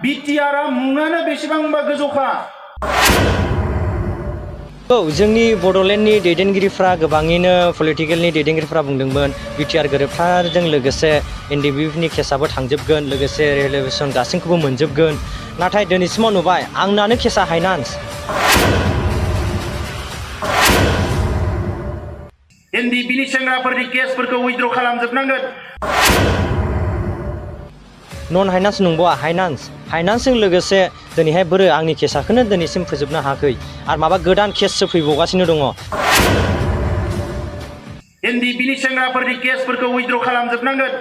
BTR मुङानो बेसेबांबा गोजौखा। जोंनि बड'लेण्डनि दैदेनगिरिफ्रा गोबाङैनो पलिटिकेलनि दैदेनगिरिफ्रा बुंदोंमोन BTR गोरोबथाजों लोगोसे NDFBनि केसाबो थांजोबगोन लोगोसे रिलेभेसन गासैखौबो मोनजोबगोन नाथाय दिनैसिमाव नुबाय आंनानो केसा हाइनान्स NDFBनि सेंग्राफोरनि केसफोरखौ उइथड्र खालामजोबनांगोन। नन हाइनान्स नंबावा हाइनान्सजों लोगोसे दिनैहाय बोरो आंनि केसाखौनो दिनैसिम फोजोबनो हायाखै आरो माबा गोदान केससो फैबावगासिनो दङ। NDFBनि सेंग्राफोरनि केसफोरखौ उइथड्र खालामजोबनांगोन।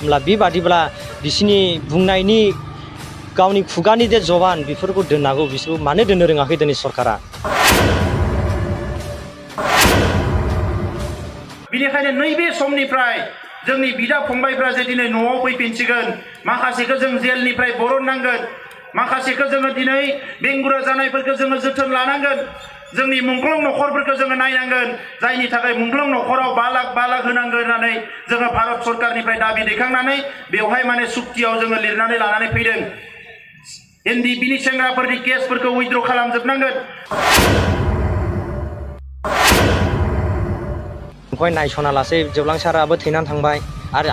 होमब्ला बेबादिब्ला बिसिनि बुंनायनि गावनि खुगानि जे जबान बेफोरखौ दोननांगौ बिसोरखौ मानो दोननो रोङाखै दिनै सरकारा। बेनिखायनो नैबे समनिफ्राय जोंनि बिदा फंबायफ्रा जे दिनै न'आव फैफिनसिगोन माखासेखौ जों जेलनिफ्राय बरननांगोन माखासेखौ जोङो दिनै बेंगुरा जानायफोरखौ जोङो जोथोन लानांगोन जोंनि मुंख्लं न'खरफोरखौ जोङो नायनांगोन जायनि थाखाय मुंख्लं न'खराव 5 लाख होनांगोन होननानै जोङो भारत सरकारनिफ्राय दाबि दैखांनानै बेवहाय माने सुक्तियाव जोङो लिरनानै लानानै फैदों। NDFBनि सेंग्राफोरनि केसफोरखौ उइथड्र खालामजोबनांगोन। नायसना लासै जोबलांसाराबो थैनानै थांबाय आरो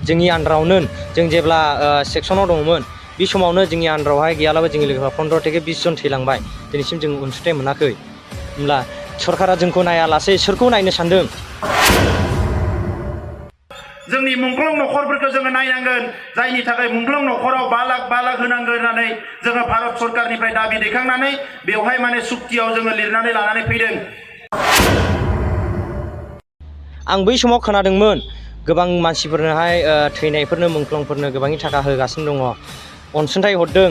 जोंनि आन्दारावनो जों जेब्ला सेक्सनाव दङमोन बे समावनो जोंनि आन्दारावहाय गैयालाबो जोंनि लोगोफ्रा 15 থেকে 20 जन थैलांबाय दिनैसिम जों अनसुंथाइ मोनाखै। होमब्ला सरकारा जोंखौ नायालासै सोरखौ नायनो सानदों। जोंनि मुंख्लं न'खरफोरखौ जोङो नायनांगोन जायनि थाखाय मुंख्लं न'खराव 5 लाख होनांगोन होननानै जोङो भारत सरकारनिफ्राय दाबि दैखांनानै बेवहाय माने सुक्तियाव जोङो लिरनानै लानानै फैदों। आं बै समाव खोनादोंमोन गोबां मानसिफोरनोहाय थैनायफोरनो मुंख्लंफोरनो गोबांनि थाखा होगासिनो दङ अनसुंथाइ हरदों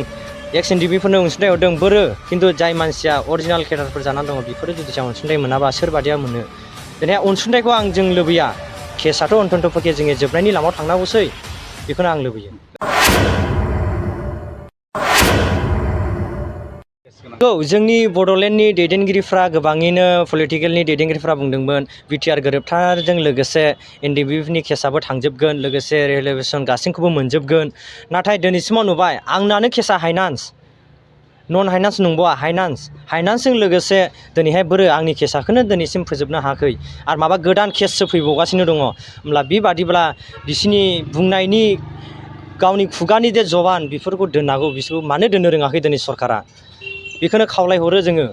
Ex.NDFBफोरनो अनसुंथाइ हरदों बोरो खिन्थु जाय मानसिया अरिजिनाल केडारफोर जानानै दङ बेफोरो जुदि अनसुंथाइ मोनाबा सोरबादिया मोनो दिनै अनसुंथाइखौ आं जों लुबैया केसाथ' अन्त'पक्षे जोङो जोबनायनि लामायाव थांनांगौसै बेखौनो आं लुबैयो। जोंनि बड'लेण्डनि दैदेनगिरिफ्रा गोबाङैनो पलिटिकेलनि दैदेनगिरिफ्रा बुंदोंमोन BTR गोरोबथाजों लोगोसे NDFBनि केसाबो थांजोबगोन लोगोसे रिलेभेसन गासैखौबो मोनजोबगोन नाथाय दिनैसिमाव नुबाय आंनानो केसा हाइनान्स नन हाइनान्स नंबावा हाइनान्सजों लोगोसे दिनैहाय बोरो आंनि केसाखौनो दिनैसिम फोजोबनो हायाखै आरो माबा गोदान केससो फैबावगासिनो दङ। होमब्ला बेबादिब्ला बिसिनि बुंनायनि गावनि खुगानि जे जबान बेफोरखौ दोननांगौ बिसोरखौ मानो दोननो रोङाखै दिनै सरकारा बेखौनो खावलायहरो जोङो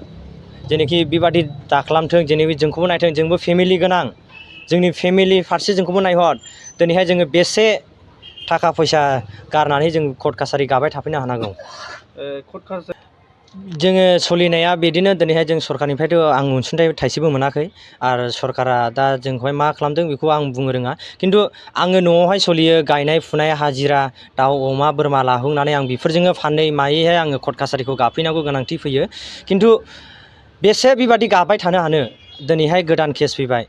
जेनोखि बेबादि दाखालामथों जेनेबा जोंखौबो नायथों जोंबो फेमिलि गोनां जोंनि फेमिलि फारसे जोंखौबो नायहर दिनैहाय जोङो बेसे थाखा फैसा गारनानै जों कर्ट कासारि गाबाय थाफैनो हानांगौ। जोङो सोलिनाया बिदिनो दिनैहाय जों सरकारनिफ्रायथ' आं अनसुंथाइ थाइसेबो मोनाखै आरो सरकारा दा जोंखौहाय मा खालामदों बेखौ आं बुंनो रोङा खिन्थु आङो न'आवहाय सोलियो गायनाय फुनाय हाजिरा दाउ अमा बोरमा लाहोनानै आं बेफोरजोंनो फानै मायैहाय आङो कर्ट कासारिखौ गाफैनांगौ गोनांथि फैयो खिन्थु बेसे बेबादि गाबाय थानो हानो दिनैहाय गोदान केस फैबाय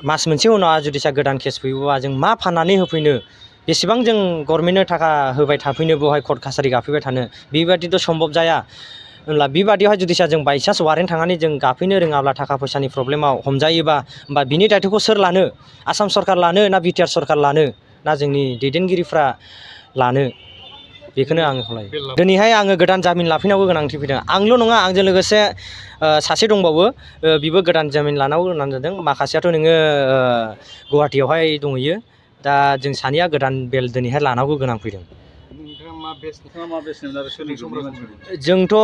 मास मोनसे उनाव जुदिसा गोदान केस फैयोबा जों मा फाननानै होफैनो बेसेबां जों गभर्नमेन्टनो थाखा होबाय थाफैनो बेवहाय कर्ट कासारि गाफैबाय थानो बेबादिथ' सम्भब जाया। होमब्ला बेबादियावहाय जुदिसा जों बायसान्स वारेन्ट थांनानै जों गाफैनो रोङाब्ला थाखा फैसानि प्रब्लेमाव हमजायोबा होमबा बिनि दायथ'खौ सोर लानो आसाम सरकार लानो ना BTR सरकार लानो ना जोंनि दैदेनगिरिफ्रा लानो बेखौनो आङो खावलायो। दिनैहाय आङो गोदान जामिन लाफैनांगौ गोनांथि फैदों आंल' नङा आंजों लोगोसे सासे दंबावो बिबो गोदान जामिन लानांगौ होननानै जादों माखासेयाथ' नोङो गुवाहाटियावहाय दंहैयो दा जों सानैया गोदान बेल दिनैहाय लानांगौ गोनां फैदों। जोंथ'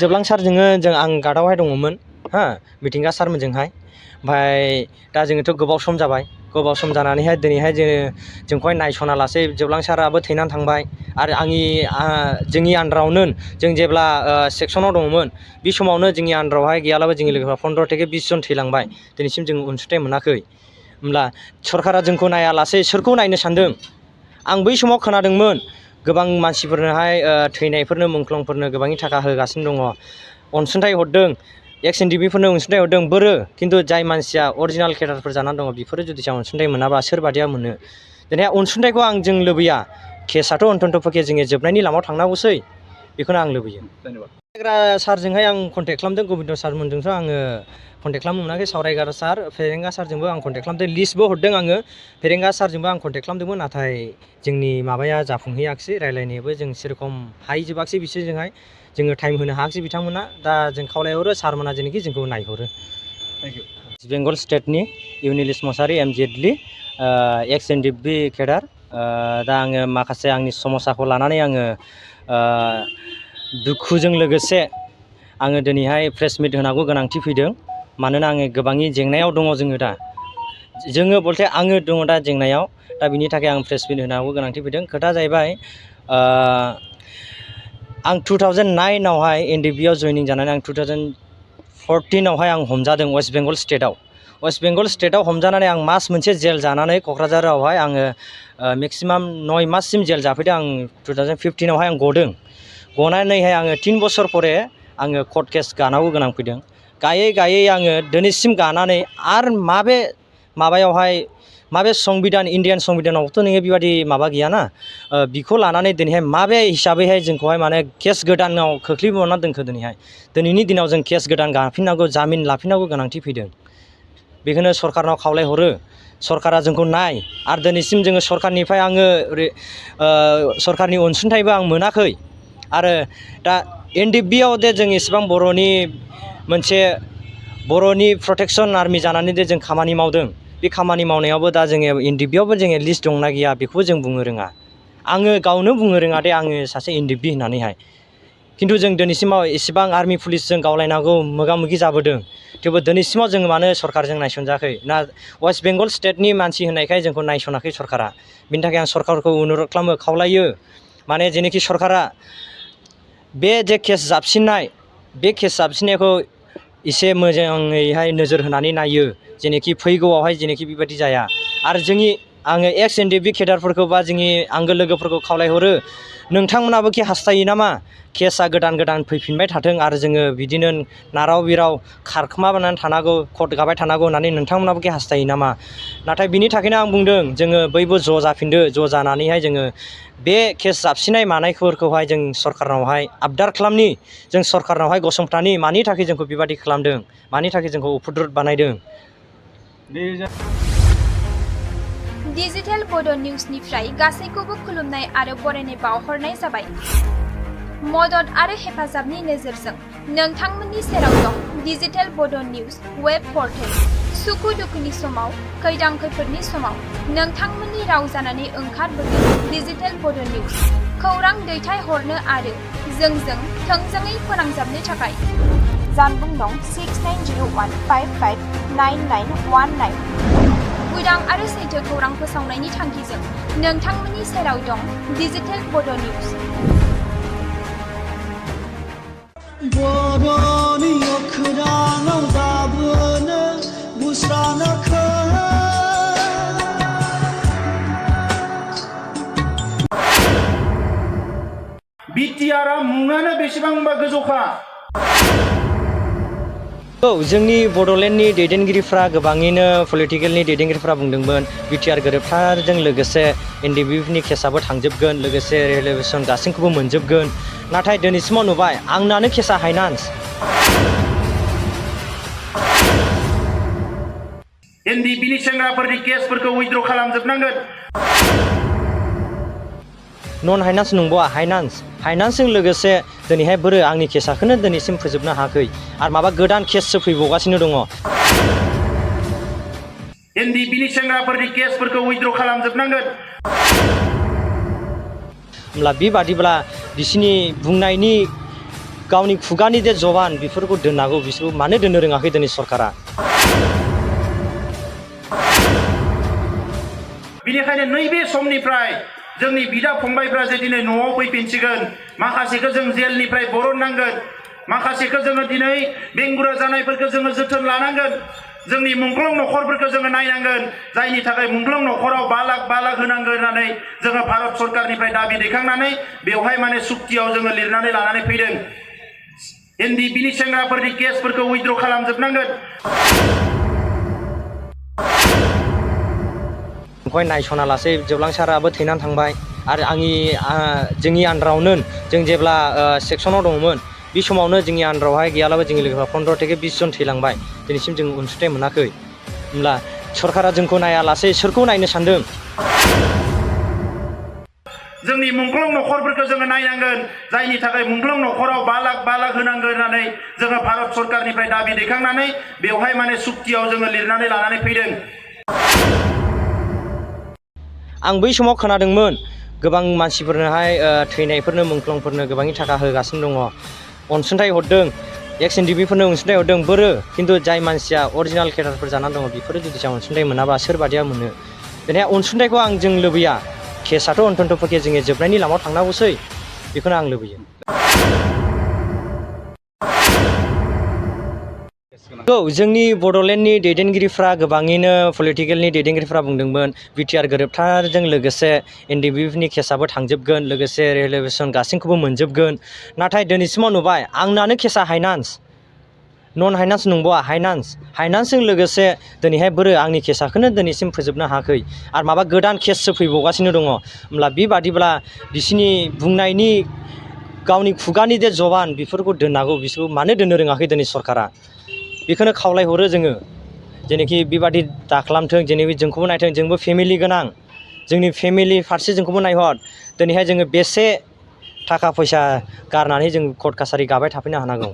जोबलांसार जों आं गार्डआवहाय दङमोन मिथिंगा सारमोनजोंहाय ओमफ्राय दा जोङोथ' गोबाव सम जाबाय गोबाव सम जानानैहाय दिनैहाय जोंखौहाय नायसना लासै जोबलांसाराबो थैनानै थांबाय आरो जोंनि आन्दारावनो जों जेब्ला सेक्सनाव दङमोन बे समावनो जोंनि आन्दारावहाय गैयालाबो जोंनि लोगोफ्रा 15 থেকে 20 जन थैलांबाय दिनैसिम जों अनसुंथाइ मोनाखै। होमब्ला सरकारा जोंखौ नायालासै सोरखौ नायनो सानदों। आं बै समाव खोनादोंमोन गोबां मानसिफोरनोहाय थैनायफोरनो मुंख्लंफोरनो गोबांनि थाखा होगासिनो दङ अनसुंथाइ हरदों Ex.NDFBफोरनो अनसुंथाइ हरदों बोरो खिन्थु जाय मानसिया अरिजिनाल केडारफोर जानानै दङ बेफोरो जुदि अनसुंथाइ मोनाबा सोरबादिया मोनो दिनै अनसुंथाइखौ आं जों लुबैया केसाथ' अन्त'पक्षे जोङो जोबनायनि लामायाव थांनांगौसै बेखौनो आं लुबैयो। फेरेंगा सारजोंहाय आं कन्टेक्ट खालामदों, गबिन्द सारमोनजोंथ' आङो कन्टेक्ट खालामनो मोनाखै। सावरायग्रा सार फेरेंगा सारजोंबो आं कन्टेक्ट खालामदों, लिस्टबो हरदों आङो। फेरेंगा सारजोंबो आं कन्टेक्ट खालामदोंमोन, नाथाय जोंनि माबाया जाफुंहैयाखिसै, रायलायनायाबो जों सेरखम हाहैजोबाखिसै बिसोरजोंहाय, जोङो टाइम होनो हायाखिसै बिथांमोना। दा जों खावलायहरो सारमोना जेनाखि जोंखौ नायहरो। Thank you. वेस्ट बेंगल स्टेटनि युनिलिश Mushahary M Jetli Ex.NDFB cadre. दा आङो माखासे आंनि समस्याखौ लानानै आङो दुखुजों लोगोसे आङो दिनैहाय प्रेस मिट होनांगौ गोनांथि फैदों। मानोना आङो गोबांनि जेंनायाव दङ, जोङो बलथे आङो दङ दा जेंनायाव। दा बिनि थाखाय आं प्रेस मिट होनांगौ गोनांथि फैदों। खोथा जाहैबाय आं 2009आवहाय NDFB आव जयनिं जानानै आं 2014आवहाय आं हमजादों वेस्ट बेंगल स्टेटआव। वेस्ट बेंगल स्टेटआव हमजानानै आं मास मोनसे जेल जानानै क'क्राझारावहाय आङो मेक्सिमाम 9 माससिम जेल जाफैदों। आं 2015आवहाय आं गदों। गनानैहाय आङो 3 बोसोर परे आङो कर्ट केस गानांगौ गोनां फैदों। गायै गायै आङो दिनैसिम गानानै आरो माबे संबिधान इण्डियान संबिधानावथ' नोङो बेबायदि माबा गैयाना, बिखौ लानानै दिनैहाय माबे हिसाबैहाय जोंखौहाय माने केस गोदानाव खोख्लैबावना दोनखो। दिनैनि दिनाव जों केस गोदान गाफिननांगौ, जामिन लाफिननांगौ गोनांथि फैदों। बेखौनो सरकारनाव खावलायहरो, सरकारा जोंखौ नाय। आरो दिनैसिम जोङो सरकारनिफ्राय आङो सरकारनि अनसुंथाइबो आं मोनाखै। आरो दा NDFB आव दे जों इसेबां बर'नि प्रटेक्सन आर्मि जानानै दे जों खामानि मावदों, बे खामानि मावनायावबो दा जोङो NDFB आवबो जोङो लिस्ट दंना गैया बेखौबो जों बुंनो रोङा। आङो गावनो बुंनो रोङा दे आङो सासे NDFB होननानैहाय। खिन्थु जों दिनैसिमाव इसेबां आर्मि पुलिसजों गावलायनांगौ मोगा मोगि जाबोदों, थेवबो दिनैसिमाव जोङो मानो सरकारजों नायसनजायाखै ना वेस्ट बेंगल स्टेटनि मानसि होननायखाय जोंखौ नायसनाखै सरकारा। बिनि थाखाय आं सरकारखौ अनुरद खालामो, खावलायो, माने जेनोखि सरकारा बे जे केस जाबसिननायखौ एसे मोजाङैहाय नोजोर होनानै नायो, जेनोखि फैगौआवहाय जेनोखि बेबायदि जाया। आरो आङो Ex.NDFB केडारफोरखौ बा जोंनि आंगो लोगोफोरखौ खावलायहरो, नोंथांमोनाबो कि हास्थायो नामा केसआ गोदान गोदान फैफिनबाय थाथों आरो जोङो बिदिनो नाराव बिराव खारखोमानानै थानांगौ, कर्ट गाबाय थानांगौ होननानै नोंथांमोनाबो कि हास्थायो नामा? नाथाय बिनि थाखायनो आं बुंदों, जोङो बयबो ज' जाफिनदो, ज' जानानैहाय जोङो बे केस जाबसिननाय मानायफोरखौहाय जों सरकारनावहाय आबदार खालामनि, जों सरकारनावहाय गसंथानि, मानि थाखाय जोंखौ बेबादि खालामदों, मानि थाखाय जोंखौ उफुद्रुत बानायदों। डिजिटेल बड' निउसनिफ्राय गासैखौबो खुलुमनाय आरो बरायनाय बावहरनाय जाबाय। मदद आरो हेफाजाबनि नोजोरजों नोंथांमोननि सेराव दं डिजिटेल बड' निउस वेब पर्टेल। सुखु दुखुनि समाव, खैदां खैफोदनि समाव नोंथांमोननि राव जानानै ओंखारबोदों डिजिटेल बड' निउस। खौरां दैथायहरनो आरो जोंजों थोंजोङै फोनांजाबनो थाखाय जानबुं दं 6901559919। उदां आरो सैथो खौरां फोसावनायनि थांखिजों नोंथांमोननि सेराव दं डिजिटेल बड' निउस। बर'नि अखोराङाव दाबोनो बुस्रानाखै। BTR मुङानो बेसेबांबा गोजौखा। जोंनि बड'लेण्डनि दैदेनगिरिफ्रा गोबाङैनो पलिटिकेलनि दैदेनगिरिफ्रा बुंदोंमोन BTR गोरोबथाजों लोगोसे NDFBनि केसाबो थांजोबगोन, लोगोसे रिलेभेसन गासैखौबो मोनजोबगोन। नाथाय दिनैसिमाव नुबाय आंनानो केसा हाइनान्स। NDFBनि सेंग्राफोरनि केसफोरखौ उइथड्र खालामजोबनांगोन। नन हाइनान्स नंबावा, हाइनान्सजों लोगोसे दिनैहाय बोरो आंनि केसाखौनो दिनैसिम फोजोबनो हायाखै आरो माबा गोदान केससो फैबावगासिनो दङ। NDFBनि सेंग्राफोरनि केसफोरखौ उइथड्र खालामजोबनांगोन। होमब्ला बेबादिब्ला बिसिनि बुंनायनि गावनि खुगानि जे जबान बेफोरखौ दोननांगौ, बिसोरखौ मानो दोननो रोङाखै दिनै सरकारा? बेनिखायनो नैबे समनिफ्राय जोंनि बिदा फंबायफ्रा जे दिनै न'आव फैफिनसिगोन, माखासेखौ जों जेलनिफ्राय बरननांगोन, माखासेखौ जोङो दिनै बेंगुरा जानायफोरखौ जोङो जोथोन लानांगोन, जोंनि मुंख्लं न'खरफोरखौ जोङो नायनांगोन, जायनि थाखाय मुंख्लं न'खराव 5 लाख होनांगोन होननानै जोङो भारत सरकारनिफ्राय दाबि दैखांनानै बेवहाय माने सुक्तियाव जोङो लिरनानै लानानै फैदों। NDFBनि सेंग्राफोरनि केसफोरखौ उइथड्र खालामजोबनांगोन। जोंखौहाय नायस'ना लासै जोबलांसाराबो थैनानै थांबाय आरो जोंनि आन्दारावनो जों जेब्ला सेक्सनाव दङमोन बे समावनो जोंनि आन्दारावहाय गैयालाबो जोंनि लोगोफ्रा 15 থেকে 20 जन थैलांबाय दिनैसिम जों अनसुंथाइ मोनाखै होमब्ला सरकारा जोंखौ नायालासे सोरखौ नायनो सानदों जोंनि मुंख्लं नखरफोरखौ जोङो नायनांगोन जायनि थाखाय मुंख्लं नखराव 5 लाख होनांगोन होननानै जोङो भारत सरकारनिफ्राय दाबि दैखांनानै बेवहाय माने सुक्तियाव जोङो लिरनानै लानानै फैदों आं बै समाव खोनादोंमोन गोबां मानसिफोरनोहाय थैनायफोरनो मुंख्लंफोरनो गोबांनि थाखा होगासिनो दङ अनसुंथाइ हरदों Ex.NDFB फोरनो अनसुंथाइ हरदों बोरो खिन्थु जाय मानसिया अरिजिनाल केडारफोर जानानै दङ बेफोरो जुदि अनसुंथाइ मोनाबा सोरबादिया मोनो दिनै अनसुंथाइखौ आं जों लुबैया केसाथ' अन्तन्त'फोरके जोङो जोबनायनि लामायाव थांनांगौसै बेखौनो आं लुबैयो जोंनि बड'लेण्डनि दैदेनगिरिफ्रा गोबाङैनो पलिटिकेलनि दैदेनगिरिफ्रा बुंदोंमोन BTR गोरोबथाजों लोगोसे NDFB नि केसाबो थांजोबगोन लोगोसे रिलेभेसन गासैखौबो मोनजोबगोन नाथाय दिनैसिमाव नुबाय आंनानो केसा हाइनान्स नन हाइनान्स नंबावा हाइनान्सजों लोगोसे दिनैहाय बोरो आंनि केसाखौनो दिनैसिम फोजोबनो हायाखै आरो माबा गोदान केससो फैबावगासिनो दङ होमब्ला बेबादिब्ला बिसिनि बुंनायनि गावनि खुगानि जे जबान बेफोरखौ दोननांगौ बिसोरखौ मानो दोननो रोङाखै दिनै सरकारा बेखौनो खावलायहरो जोङो जेनोखि बेबादि दाखालामथों जेनोखि जोंखौबो नायथों जोंबो फेमिलि गोनां जोंनि फेमिलि फारसे जोंखौबो नायहर दिनैहाय जोङो बेसे थाखा फैसा गारनानै जों कर्ट कासारि गाबाय थाफैनो हानांगौ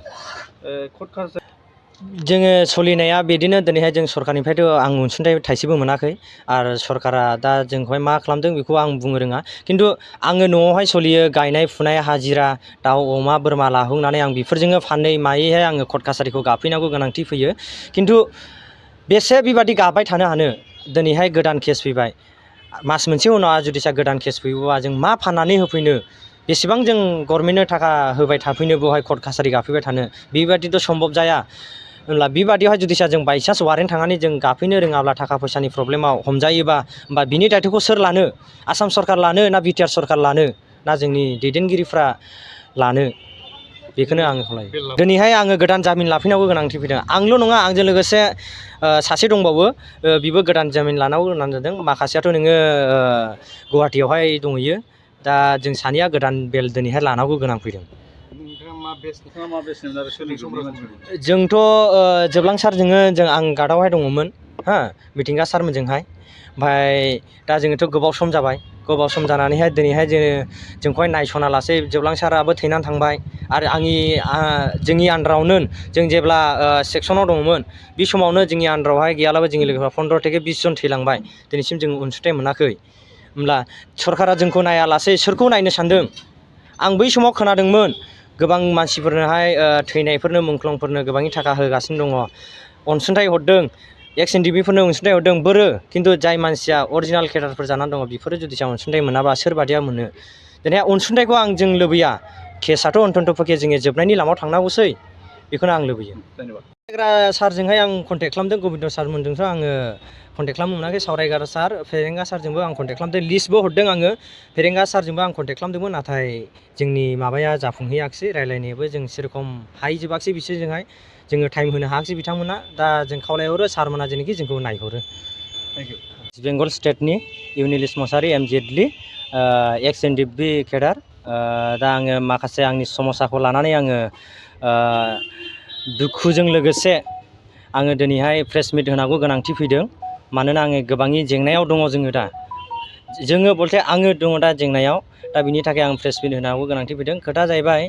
जोङो सोलिनाया बिदिनो दिनैहाय जों सरकारनिफ्रायथ' आं अनसुंथाइ थाइसेबो मोनाखै आरो सरकारा दा जोंखौहाय मा खालामदों बेखौ आं बुंनो रोङा खिन्थु आङो न'आवहाय सोलियो गायनाय फुनाय हाजिरा दाउ अमा बोरमा लाहोनानै आं बेफोरजोंनो फानै मायैहाय आङो कर्ट कासारिखौ गाफैनांगौ गोनांथि फैयो खिन्थु बेसे बेबादि गाबाय थानो हानो दिनैहाय गोदान केस फैबाय मास मोनसे उनाव जुदिसा गोदान केस फैयोबा जों मा फाननानै होफैनो बेसेबां जों गभर्नमेन्टनो थाखा होबाय थाफैनो बेवहाय कर्ट कासारि गाफैबाय थानो बेबादिथ' सम्भब जाया होमब्ला बेबादियावहाय जुदिसा जों बायसान्स वारेन्ट थांनानै जों गाफैनो रोङाब्ला थाखा फैसानि प्रब्लेमाव हमजायोबा होमबा बिनि दायथ'खौ सोर लानो आसाम सरकार लानो ना BTR सरकार लानो ना जोंनि दैदेनगिरिफ्रा लानो बेखौनो आङो खावलायो दिनैहाय आङो गोदान जामिन लाफैनांगौ गोनांथि फैदों आंल' नङा आंजों लोगोसे सासे दंबावो बिबो गोदान जामिन लानांगौ होननानै जादों माखासेयाथ' नोङो गुवाहाटियावहाय दंहैयो दा जों सानैया गोदान बेल दिनैहाय लानांगौ गोनां फैदों जोंथ' जोबलांसारजों जों आं गार्डआवहाय दङमोन हा मिथिंगा सारमोनजोंहाय ओमफ्राय दा जोङोथ' गोबाव सम जाबाय गोबाव सम जानानैहाय दिनैहाय जोंखौहाय नायस'ना लासै जोबलांसाराबो थैनानै थांबाय आरो जोंनि आन्दारावनो जों जेब्ला सेक्सनाव दङमोन बे समावनो जोंनि आन्दारावहाय गैयालाबो जोंनि लोगोफ्रा 15 থেকে 20 जन थैलांबाय दिनैसिम जों अनसुंथाइ मोनाखै होमब्ला सरकारा जोंखौ नायालासे सोरखौ नायनो सानदों आं बै समाव खोनादोंमोन गोबां मानसिफोरनोहाय थैनायफोरनो मुंख्लंफोरनो गोबांनि थाखा होगासिनो दङ अनसुंथाइ हरदों Ex.NDFB फोरनो अनसुंथाइ हरदों बोरो खिन्थु जाय मानसिया अरिजिनाल केडारफोर जानानै दङ बेफोरो जुदि अनसुंथाइ मोनाबा सोरबादिया मोनो दिनै अनसुंथाइखौ आं जों लुबैया केसाथ' अन्तन्त'फोरके जोङो जोबनायनि लामायाव थांनांगौसै बेखौनो आं लुबैयो सारजोंहाय आं कन्टेक्ट खालामदों गबिन्द सारमोनजोंथ' आङो कन्टेक्ट खालामनो मोनाखै सावरायग्रा सार फेरेंगा सारजोंबो आं कन्टेक्ट खालामदों लिस्टबो हरदों आङो फेरेंगा सारजोंबो आं कन्टेक्ट खालामदोंमोन नाथाय जोंनि माबाया जाफुंहैयाखिसै रायलायनायाबो जों सेरखम हाहैजोबाखिसै बिसोरजोंहाय जोङो टाइम होनो हायाखिसै बिथांमोना दा जों खावलायहरो सारमोना जेनोखि जोंखौ नायहरो वेस्ट बेंगल स्टेटनि युनिलिश मुसाहारी जेटलि Ex.NDFB केडार दा आङो माखासे आंनि समस्याखौ लानानै आङो दुखुजों लोगोसे आङो दिनैहाय प्रेस मिट होनांगौ गोनांथि फैदों मानोना आङो गोबांनि जेंनायाव दङ जोङो बलथे आङो दङ दा जेंनायाव दा बिनि थाखाय आं प्रेस मिट होनांगौ गोनांथि फैदों खोथा जाहैबाय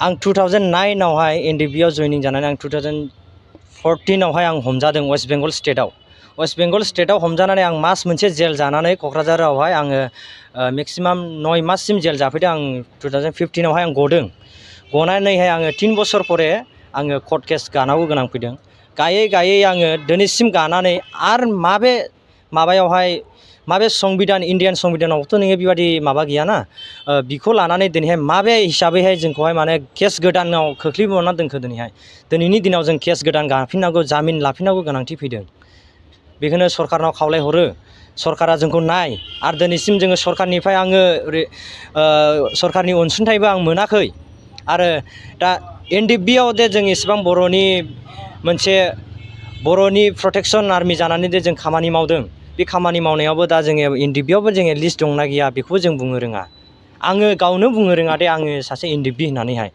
आं 2009 आवहाय NDFB आव जयनिं जानानै आं 2014 आवहाय आं हमजादों वेस्ट बेंगल स्टेटआव हमजानानै आं मास मोनसे जेल जानानै क'क्राझारावहाय आङो मेक्सिमाम 9 माससिम जेल जाफैदों आं 2015 आवहाय आं गदों गनानैहाय आङो 3 बोसोर परे आङो कर्ट केस गानांगौ गोनां फैदों गायै आङो दिनैसिम गानानै आरो माबे संबिधान इण्डियान संबिधानावथ' नोङो बेबादि माबा गैयाना बिखौ लानानै दिनैहाय माबे हिसाबैहाय जोंखौहाय माने केस गोदानाव खोख्लैबावना दोनखो दिनैनि दिनाव जों केस गोदान गाफिननांगौ जामिन लाफिननांगौ गोनांथि फैदों बेखौनो सरकारनाव खावलायहरो सरकारा जोंखौ नाय आरो दिनैसिम जोङो सरकारनिफ्राय आङो सरकारनि अनसुंथाइबो आं मोनाखै आरो दा NDFB आव दे जों इसेबां बर'नि मोनसे बर'नि प्रटेक्शन आर्मि जानानै दे जों खामानि मावदों बे खामानि मावनायावबो दा जोङो एनडिएफबि आवबो जोङो लिस्ट दंना गैया बेखौबो जों बुंनो रोङा आङो गावनो बुंनो रोङा दे आङो सासे एनडिएफबि होननानैहाय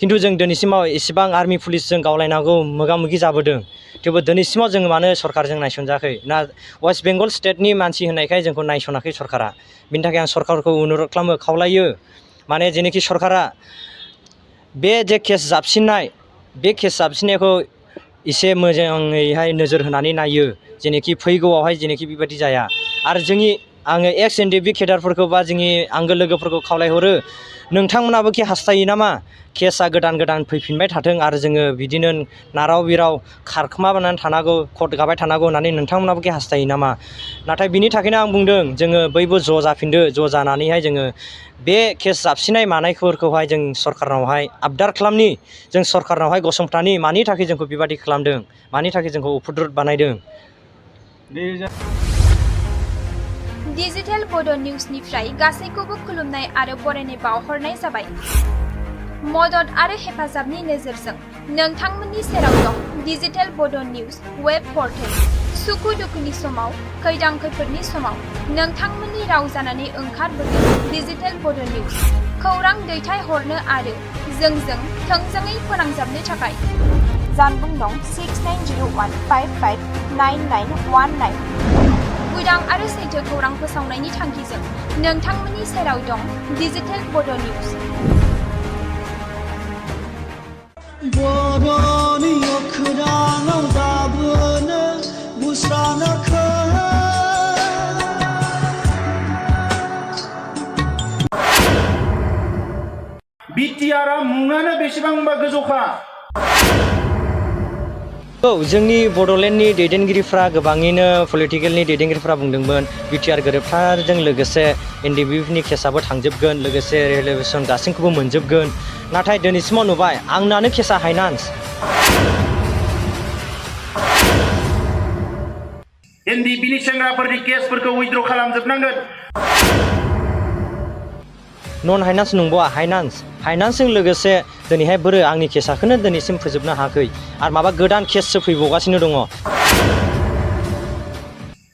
खिन्थु जों दिनैसिमाव एसेबां आर्मि पुलिसजों गावलायनांगौ मोगा मोगि जाबोदों थेवबो दिनैसिमाव जोङो मानो सरकारजों नायसनजायाखै ना वेस्ट बेंगल स्टेटनि मानसि होननायखाय जोंखौ नायसनाखै सरकारा बिनि थाखाय आं सरकारखौ अनुरद खालामो खावलायो माने जेनोखि सरकारा बे जे केस जाबसिननाय बे केस जाबसिननायखौ एसे मोजाङैहाय नोजोर होनानै नायो जेनोखि फैगौआवहाय जेनोखि बेबायदि जाया आरो आङो एक्स.NDFB केडारफोरखौ बा जोंनि आंगो लोगोफोरखौ खावलायहरो नोंथांमोनाबो कि हास्थायो नामा केसआ गोदान गोदान फैफिनबाय थाथों आरो जोङो बिदिनो नाराव बिराव खारखोमाबानानै थानांगौ कट गाबाय थानांगौ होननानै नोंथांमोनाबो कि हास्थायो नामा नाथाय बिनि थाखायनो आं बुंदों जोङो बयबो ज' जाफिनदो ज' जानानैहाय जोङो बे केस जाबसिननाय मानायफोरखौहाय जों सरकारनावहाय आबदार खालामनि जों सरकारनावहाय गसंथानि मानि थाखाय जोंखौ बेबादि खालामदों मानि थाखाय जोंखौ उफुद्रुत बानायदों डिजिटेल बड' निउसनिफ्राय गासैखौबो खुलुमनाय आरो बरायनाय बावहरनाय जाबाय मदद आरो हेफाजाबनि नोजोरजों नोंथांमोननि सेराव दं डिजिटेल बड' निउस वेब पर्टेल सुखु दुखुनि समाव खैदां खैफोदनि समाव नोंथांमोननि राव जानानै ओंखारबोदों डिजिटेल बड' निउस खौरां दैथायहरनो आरो जोंजों थोंजोङै फोनांजाबनो थाखाय जानबुं दं 6901559919 उदां आरो सैथो खौरां फोसावनायनि थांखिजों नोंथांमोननि सेराव दं डिजिटेल बड' निउस बर'नि अखोराङाव दाबोनो मुस्रानाखै BTR मुङानो बेसेबांबा गोजौखा जोंनि बड'लेण्डनि दैदेनगिरिफ्रा गोबाङैनो पलिटिकेलनि दैदेनगिरिफ्रा बुंदोंमोन BTR गोरोबथाजों लोगोसे एनडिएफबिनि केसआबो थांजोबगोन लोगोसे रिलेभेसन गासैखौबो मोनजोबगोन नाथाय दिनैसिमाव नुबाय आंनानो केसआ हाइनान्स एनडिएफबिनि सेंग्राफोरनि केसफोरखौ उइथड्र खालामजोबनांगोन नन हाइनान्स नंबावा हाइनान्सजों लोगोसे दिनैहाय बोरो आंनि केसखौनो दिनैसिम फोजोबनो हायाखै आरो माबा गोदान केससो फैबावगासिनो दङ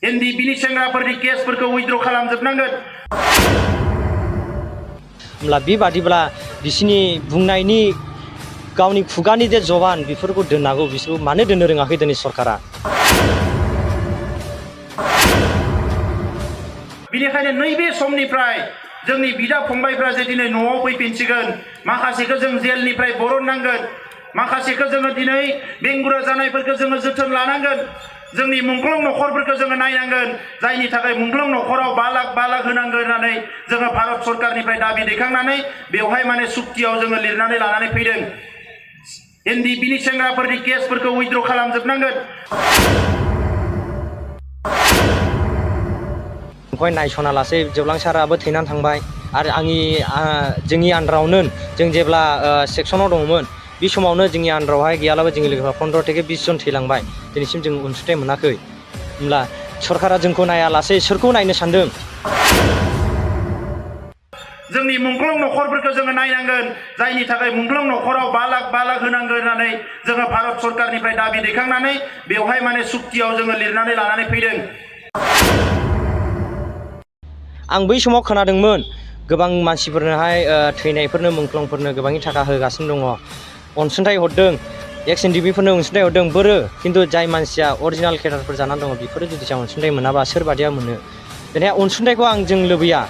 एनडिएफबिनि सेंग्राफोरनि केसफोरखौ उइथड्र खालामजोबनांगोन होमब्ला बेबादिब्ला बिसिनि बुंनायनि गावनि खुगानि जे जबान बेफोरखौ दोननांगौ बिसोरखौ मानो दोननो रोङाखै दिनै सरकारा बेनिखायनो नैबे समनिफ्राय जोंनि बिदा फंबायफ्रा जे दिनै न'आव फैफिनसिगोन माखासेखौ जों जेलनिफ्राय बरननांगोन माखासेखौ जोङो दिनै बेंगुरा जानायफोरखौ जोङो जोथोन लानांगोन जोंनि मुंख्लं न'खरफोरखौ जोङो नायनांगोन जायनि थाखाय मुंख्लं न'खराव 5 लाख होनांगोन होननानै जोङो भारत सरकारनिफ्राय दाबि दैखांनानै बेवहाय माने सुक्तियाव जोङो लिरनानै लानानै फैदों एनडिएफबिनि सेंग्राफोरनि केसफोरखौ उइथड्र खालामजोबनांगोन नायसना लासै जोबलां साराबो थैनानै थांबाय आरो जोंनि आन्दारावनो जों जेब्ला सेक्सनाव दङमोन बे समावनो जोंनि आन्दारावहाय गैयालाबो जोंनि लोगोफ्रा 15 থেকে 20 जन थैलांबाय दिनैसिम जों अनसुंथाइ मोनाखै होमब्ला सरकारा जोंखौ नायालासै सोरखौ नायनो सानदों जोंनि मुंख्लं न'खरफोरखौ जोङो नायनांगोन जायनि थाखाय मुंख्लं न'खराव 5 लाख होनांगोन होननानै जोङो भारत सरकारनिफ्राय दाबि दैखांनानै बेवहाय माने सुक्तियाव जोङो लिरनानै लानानै फैदों आं बै समाव खोनादोंमोन गोबां मानसिफोरनोहाय थैनायफोरनो मुंख्लंफोरनो गोबांनि थाखा होगासिनो दङ अनसुंथाइ हरदों एक्स.NDFBफोरनो अनसुंथाइ हरदों बोरो खिन्थु जाय मानसिया अरिजिनाल केडारफोर जानानै दङ बेफोरो जुदि अनसुंथाइ मोनाबा सोरबादिया मोनो दिनै अनसुंथाइखौ जों लुबैया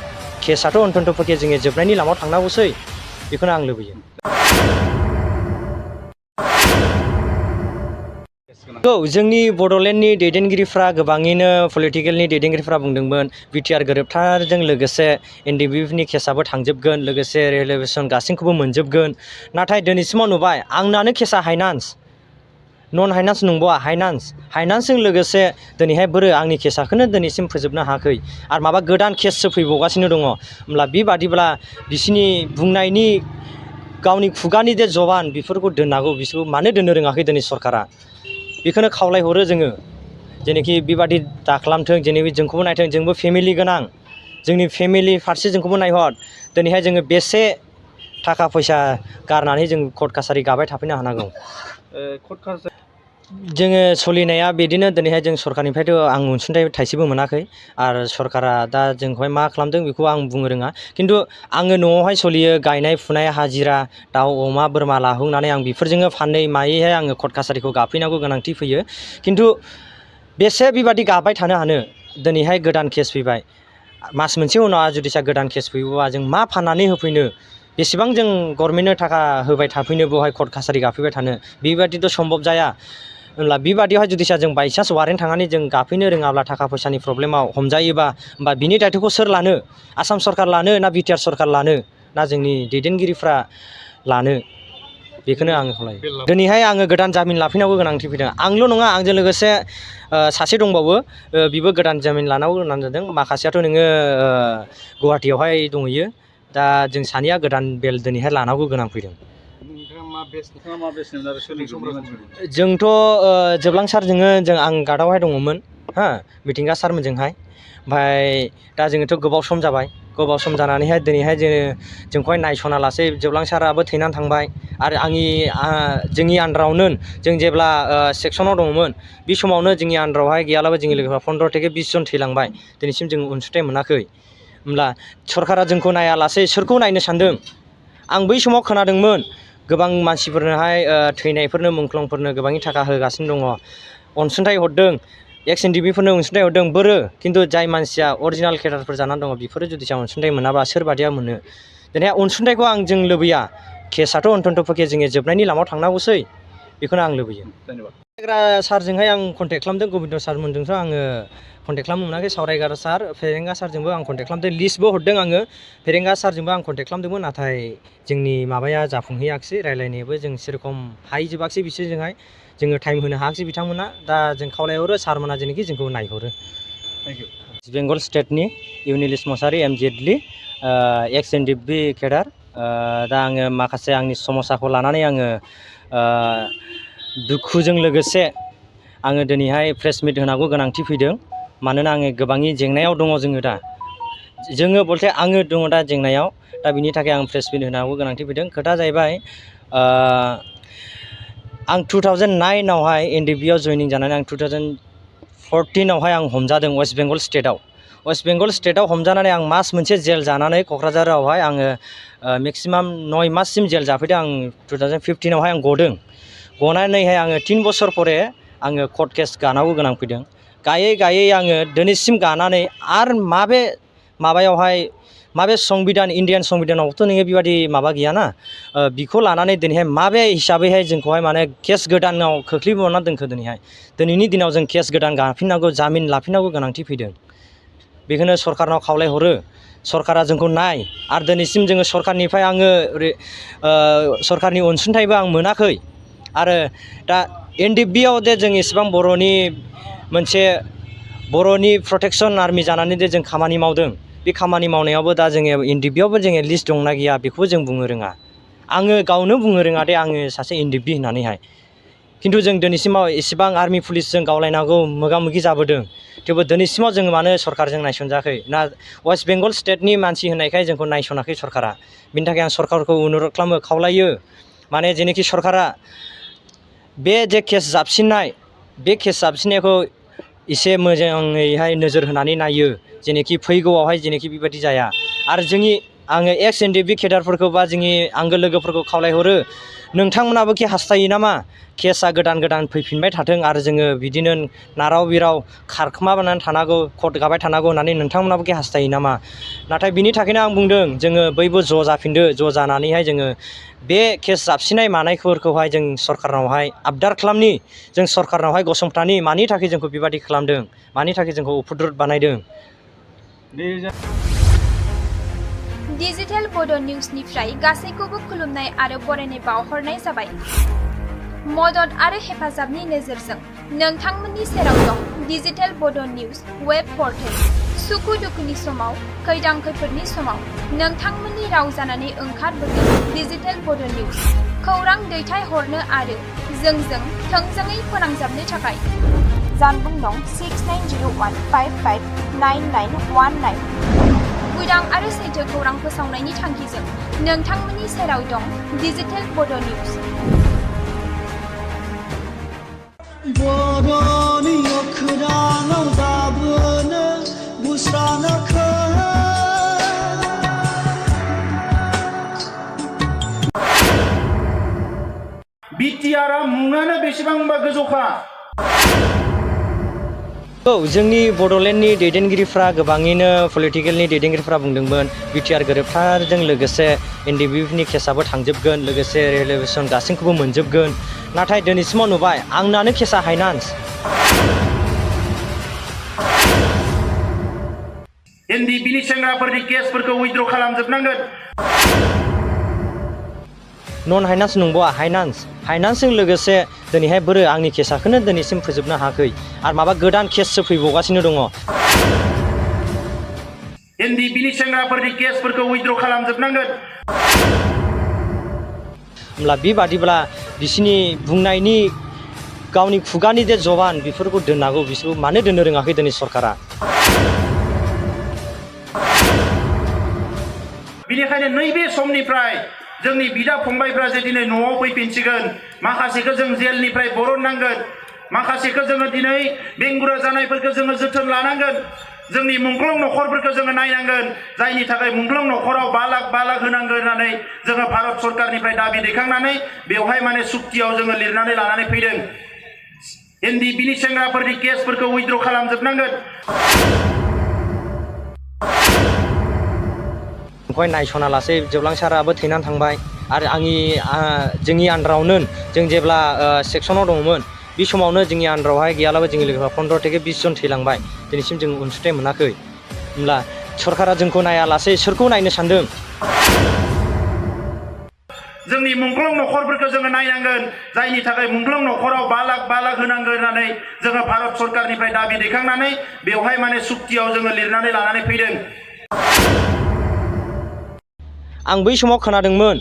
केसआथ' अन्त'फोरके जोङो जोबनायनि लामायाव थांनांगौसै बेखौनो आं लुबैयो जोंनि बड'लेण्डनि दैदेनगिरिफ्रा गोबाङैनो पलिटिकेलनि दैदेनगिरिफ्रा बुंदोंमोन BTR गोरोबथाजों लोगोसे एनडिएफबिनि केसआबो थांजोबगोन लोगोसे रिलेभेसन गासैखौबो मोनजोबगोन नाथाय दिनैसिमाव नुबाय आंनानो केसआ हाइनान्स नन हाइनान्स नंबावा हाइनान्सजों लोगोसे दिनैहाय बोरो आंनि केसखौनो दिनैसिम फोजोबनो हायाखै आरो माबा गोदान केससो फैबावगासिनो दङ होमब्ला बेबादिब्ला बिसिनि बुंनायनि गावनि खुगानि जे जबान बेफोरखौ दोननांगौ बिसोरखौ मानो दोननो रोङाखै दिनै सरकारा बेखौनो खावलायहरो जोङो जेनोखि बेबादि दाखालामथों जेनोखि जोंखौबो नायथों जोंबो फेमिलि गोनां जोंनि फेमिलि फारसे जोंखौबो नायहर दिनैहाय जोङो बेसे थाखा फैसा गारनानै जों कर्ट कासारि गाबाय थाफैनो हानांगौ जोङो सोलिनाया बिदिनो दिनैहाय जों सरकारनिफ्रायथ' आं अनसुंथाइ थाइसेबो मोनाखै आरो सरकारा दा जोंखौहाय मा खालामदों बेखौ आं बुंनो रोङा खिन्थु आङो न'आवहाय सोलियो गायनाय फुनाय हाजिरा दाउ अमा बोरमा लाहोनानै आं बेफोरजोंनो फानै मायैहाय आङो कर्ट कासारिखौ गाफैनांगौ गोनांथि फैयो खिन्थु बेसे बेबादि गाबाय थानो हानो दिनैहाय गोदान केस फैबाय मास मोनसे उनाव जुदिसा गोदान केस फैयोबा जों मा फाननानै होफैनो बेसेबां जों गभर्नमेन्टनो थाखा होबाय थाफैनो बेवहाय कर्ट कासारि गाफैबाय थानो बेबादिथ' सम्भब जाया होनब्ला बेबादियावहाय जुदिसा जों बायसान्स वारेन्ट थांनानै जों गाफैनो रोङाब्ला थाखा फैसानि प्रब्लेमाव हमजायोबा होमबा बिनि दायथ'खौ सोर लानो आसाम सरकार लानो ना BTR सरकार लानो ना जोंनि दैदेनगिरिफ्रा लानो बेखौनो आङो खावलायो दिनैहाय आङो गोदान जामिन लाफैनांगौ गोनांथि फैदों आंल' नङा आंजों लोगोसे सासे दंबावो बिबो गोदान जामिन लानांगौ गोनां जादों माखासेयाथ' नोङो गुवाहाटियावहाय दंहैयो दा जों सानैया गोदान बेल दिनैहाय लानांगौ गोनां फैदों जोंथ' जोबलांसार जों आं गार्डआवहाय दङमोन हा मिथिंगा सारमोनजोंहाय ओमफ्राय दा जोङोथ' गोबाव सम जाबाय गोबाव सम जानानैहाय दिनैहाय जोंखौहाय नायस'ना लासै जोबलांसाराबो थैनानै थांबाय आरो जोंनि आन्दारावनो जों जेब्ला सेक्सनाव दङमोन बे समावनो जोंनि आन्दारावहाय गैयाब्लाबो जोंनि लोगोफ्रा 15 থেকে 20 जन थैलांबाय दिनैसिम जों अनसुंथाइ मोनाखै होमब्ला सरकारा जोंखौ नायालासे सोरखौ नायनो सानदों आं बै समाव खोनादोंमोन गोबां मानसिफोरनोहाय थैनायफोरनो मुंख्लंफोरनो गोबांनि थाखा होगासिनो दङ अनसुंथाइ हरदों Ex.NDFB फोरनो अनसुंथाइ हरदों बोरो खिन्थु जाय मानसिया अरिजिनाल केडारफोर जानानै दङ बेफोरो जुदि अनसुंथाइ मोनाबा सोरबादिया मोनो दिनै अनसुंथाइखौ आं जों लुबैया केसाथ' अन्त'पक्षे जोङो जोबनायनि लामायाव थांनांगौसै बेखौनो आं लुबैयो सारजोंहाय आं कन्टेक्ट खालामदों गोबिन्द सारमोनजोंथ' आङो कन्टेक्ट खालामनो मोनाखै सावरायग्रा सार फेरेंगा सारजोंबो आं कन्टेक्ट खालामदों लिस्टबो हरदों आङो फेरेंगा सारजोंबो आं कन्टेक्ट खालामदोंमोन नाथाय जोंनि माबाया जाफुंहैयाखिसै रायलायनायाबो जों सेरखम हाहैजोबाखिसै बिसोरजोंहाय जोङो टाइम होनो हायाखिसै बिथांमोना दा जों खावलायहरो सारमोना जेनोखि जोंखौ नायहरो बेंगल स्टेटनि Unilish Mushahary Jaitley Ex.NDFB cadre दा आङो माखासे आंनि समस्याखौ लानानै आङो दुखुजों लोगोसे आङो दिनैहाय प्रेस मिट होनांगौ गोनांथि फैदों मानोना आङो गोबांनि जेंनायाव दङ जोङो बलथे आङो दङ दा जेंनायाव दा बिनि थाखाय आं प्रेस मिट होनांगौ गोनांथि फैदों खोथा जाहैबाय आं 2009 आवहाय NDFB आव जयनिं जानानै आं 2014 आवहाय आं हमजादों वेस्ट बेंगल स्टेटआव हमजानानै आं मास मोनसे जेल जानानै क'क्राझारावहाय आङो मेक्सिमाम 9 माससिम जेल जाफैदों आं 2015 आवहाय आं गदों गनानैहाय आङो 3 बोसोर परे आङो कर्ट केस गानांगौ गोनां फैदों गायै आङो दिनैसिम गानानै आरो माबे संबिधान इण्डियान संबिधानावथ' नोङो बेबादि माबा गैयाना बिखौ लानानै दिनैहाय माबे हिसाबैहाय जोंखौहाय माने केस गोदानाव खोख्लैबावना दोनखो दिनैनि दिनाव जों केस गोदान गाफिननांगौ जामिन लाफिननांगौ गोनांथि फैदों बेखौनो सरकारनाव खावलायहरो सरकारा जोंखौ नाय आरो दिनैसिम जोङो सरकारनिफ्राय आङो सरकारनि अनसुंथाइबो आं मोनाखै आरो दा NDFB आव जे जों इसेबां बर'नि प्रटेक्सन आर्मि जानानै जे जों खामानि मावदों बे खामानि मावनायावबो दा जोङो NDFB आवबो जोङो लिस्ट दंना गैया बेखौबो जों बुंनो रोङा आङो गावनो बुंनो रोङा दे आङो सासे NDFB होननानैहाय खिन्थु जों दिनैसिमाव इसेबां आर्मि पुलिसजों गावलायनांगौ मोगा मोगि जाबोदों थेवबो दिनैसिमाव जोङो मानो सरकारजों नायसनजायाखै ना वेस्ट बेंगल स्टेटनि मानसि होननायखाय जोंखौ नायसनाखै सरकारा बिनि थाखाय आं सरकारखौ अनुरद खालामो खावलायो माने जेनोखि सरकारा बे जे केस जाबसिननायखौ एसे मोजाङैहाय नोजोर होनानै नायो जेनोखि फैगौआवहाय जेनोखि बेबायदि जाया आरो आङो Ex.NDFB केडारफोरखौ बा जोंनि आंगो लोगोफोरखौ खावलायहरो नोंथांमोनाबो हास्थायो नामा केसआ गोदान फैफिनबाय थाथों आरो जोङो बिदिनो नाराव बिराव खारखोमानानै थानांगौ कर्ट गाबाय थानांगौ होननानै नोंथांमोनाबो हास्थायो नामा नाथाय बिनि थाखायनो आं बुंदों जोङो बयबो ज' जाफिनदो ज' जानानैहाय जोङो बे केस जाबसिननाय मानायफोरखौहाय जों सरकारनावहाय आबदार खालामनि जों सरकारनावहाय गसंथानि मानि थाखाय जोंखौ बेबादि खालामदों मानि थाखाय जोंखौ उपद्रब बानायदों डिजिटेल बड' निउसनिफ्राय गासैखौबो खुलुमनाय आरो बरायनाय बावहरनाय जाबाय मदद आरो हेफाजाबनि नोजोरजों नोंथांमोननि सेराव दं डिजिटेल बड' निउस वेब पर्टेल सुखु दुखुनि समाव खैदां खैफोदनि समाव नोंथांमोननि राव जानानै ओंखारबोगोन डिजिटेल बड' निउस खौरां दैथायहरनो आरो जोंजों थोंजोङै फोनांजाबनो थाखाय जानबुं नं 6901559919 उदां आरो सैथो खौरां फोसावनायनि थांखिजों नोंथांमोननि सेराव दं डिजिटेल बड' निउस बर'नि अख्राङाव दाबोनो बुस्राङाखै BTR मुङानो बेसेबांबा गोजौखा औ जोंनि बड'लेण्डनि दैदेनगिरिफ्रा गोबाङैनो पलिटिकेलनि दैदेनगिरिफ्रा बुंदोंमोन BTR गोरोबथाजों लोगोसे NDFBनि केसाबो थांजोबगोन लोगोसे रिलेभेसन गासैखौबो मोनजोबगोन नाथाय दिनैसिमाव नुबाय आंनानो केसा हाइनान्स NDFBनि सेंग्राफोरनि केसफोरखौ उइथड्र खालामजोबनांगोन नन हाइनान्स नंबावा हाइनान्सजों लोगोसे दिनैहाय बोरो आंनि केसाखौनो दिनैसिम फोजोबनो हायाखै आरो माबा गोदान केससो फैबावगासिनो दङ NDFBनि सेंग्राफोरनि केसफोरखौ उइथड्र खालामजोबनांगोन होमब्ला बेबादिब्ला बिसिनि बुंनायनि गावनि खुगानि जे जबान बेफोरखौ दोननांगौ बिसोरखौ मानो दोननो रोङाखै दिनै सरकारा बेनिखायनो नैबे समनिफ्राय जोंनि बिदा फंबायफ्रा जे दिनै न'आव फैफिनसिगोन माखासेखौ जों जेलनिफ्राय बरननांगोन माखासेखौ जोङो दिनै बेंगुरा जानायफोरखौ जोङो जोथोन लानांगोन जोंनि मुंख्लं न'खरफोरखौ जोङो नायनांगोन जायनि थाखाय मुंख्लं न'खराव 5 लाख होनांगोन होननानै जोङो भारत सरकारनिफ्राय दाबि दैखांनानै बेवहाय माने सुक्तियाव जोङो लिरनानै लानानै फैदों NDFBनि सेंग्राफोरनि केसफोरखौ उइथड्र खालामजोबनांगोन बेखौहाय नायसना लासै जोबलां साराबो थैनानै थांबाय आरो जोंनि आन्दारावनो जों जेब्ला सेक्सनाव दङमोन बे समावनो जोंनि आन्दारावहाय गैयालाबो जोंनि लोगोफ्रा 15 থেকে 20 जन थैलांबाय दिनैसिम जों अनसुंथाइ मोनाखै होमब्ला सरकारा जोंखौ नायालासै सोरखौ नायनो सानदों जोंनि मुंख्लं न'खरफोरखौ जोङो नायनांगोन जायनि थाखाय मुंख्लं न'खराव 5 लाख होनांगोन होननानै जोङो भारत सरकारनिफ्राय दाबि दैखांनानै बेवहाय माने सुक्तियाव जोङो लिरनानै लानानै फैदों आं बै समाव खोनादोंमोन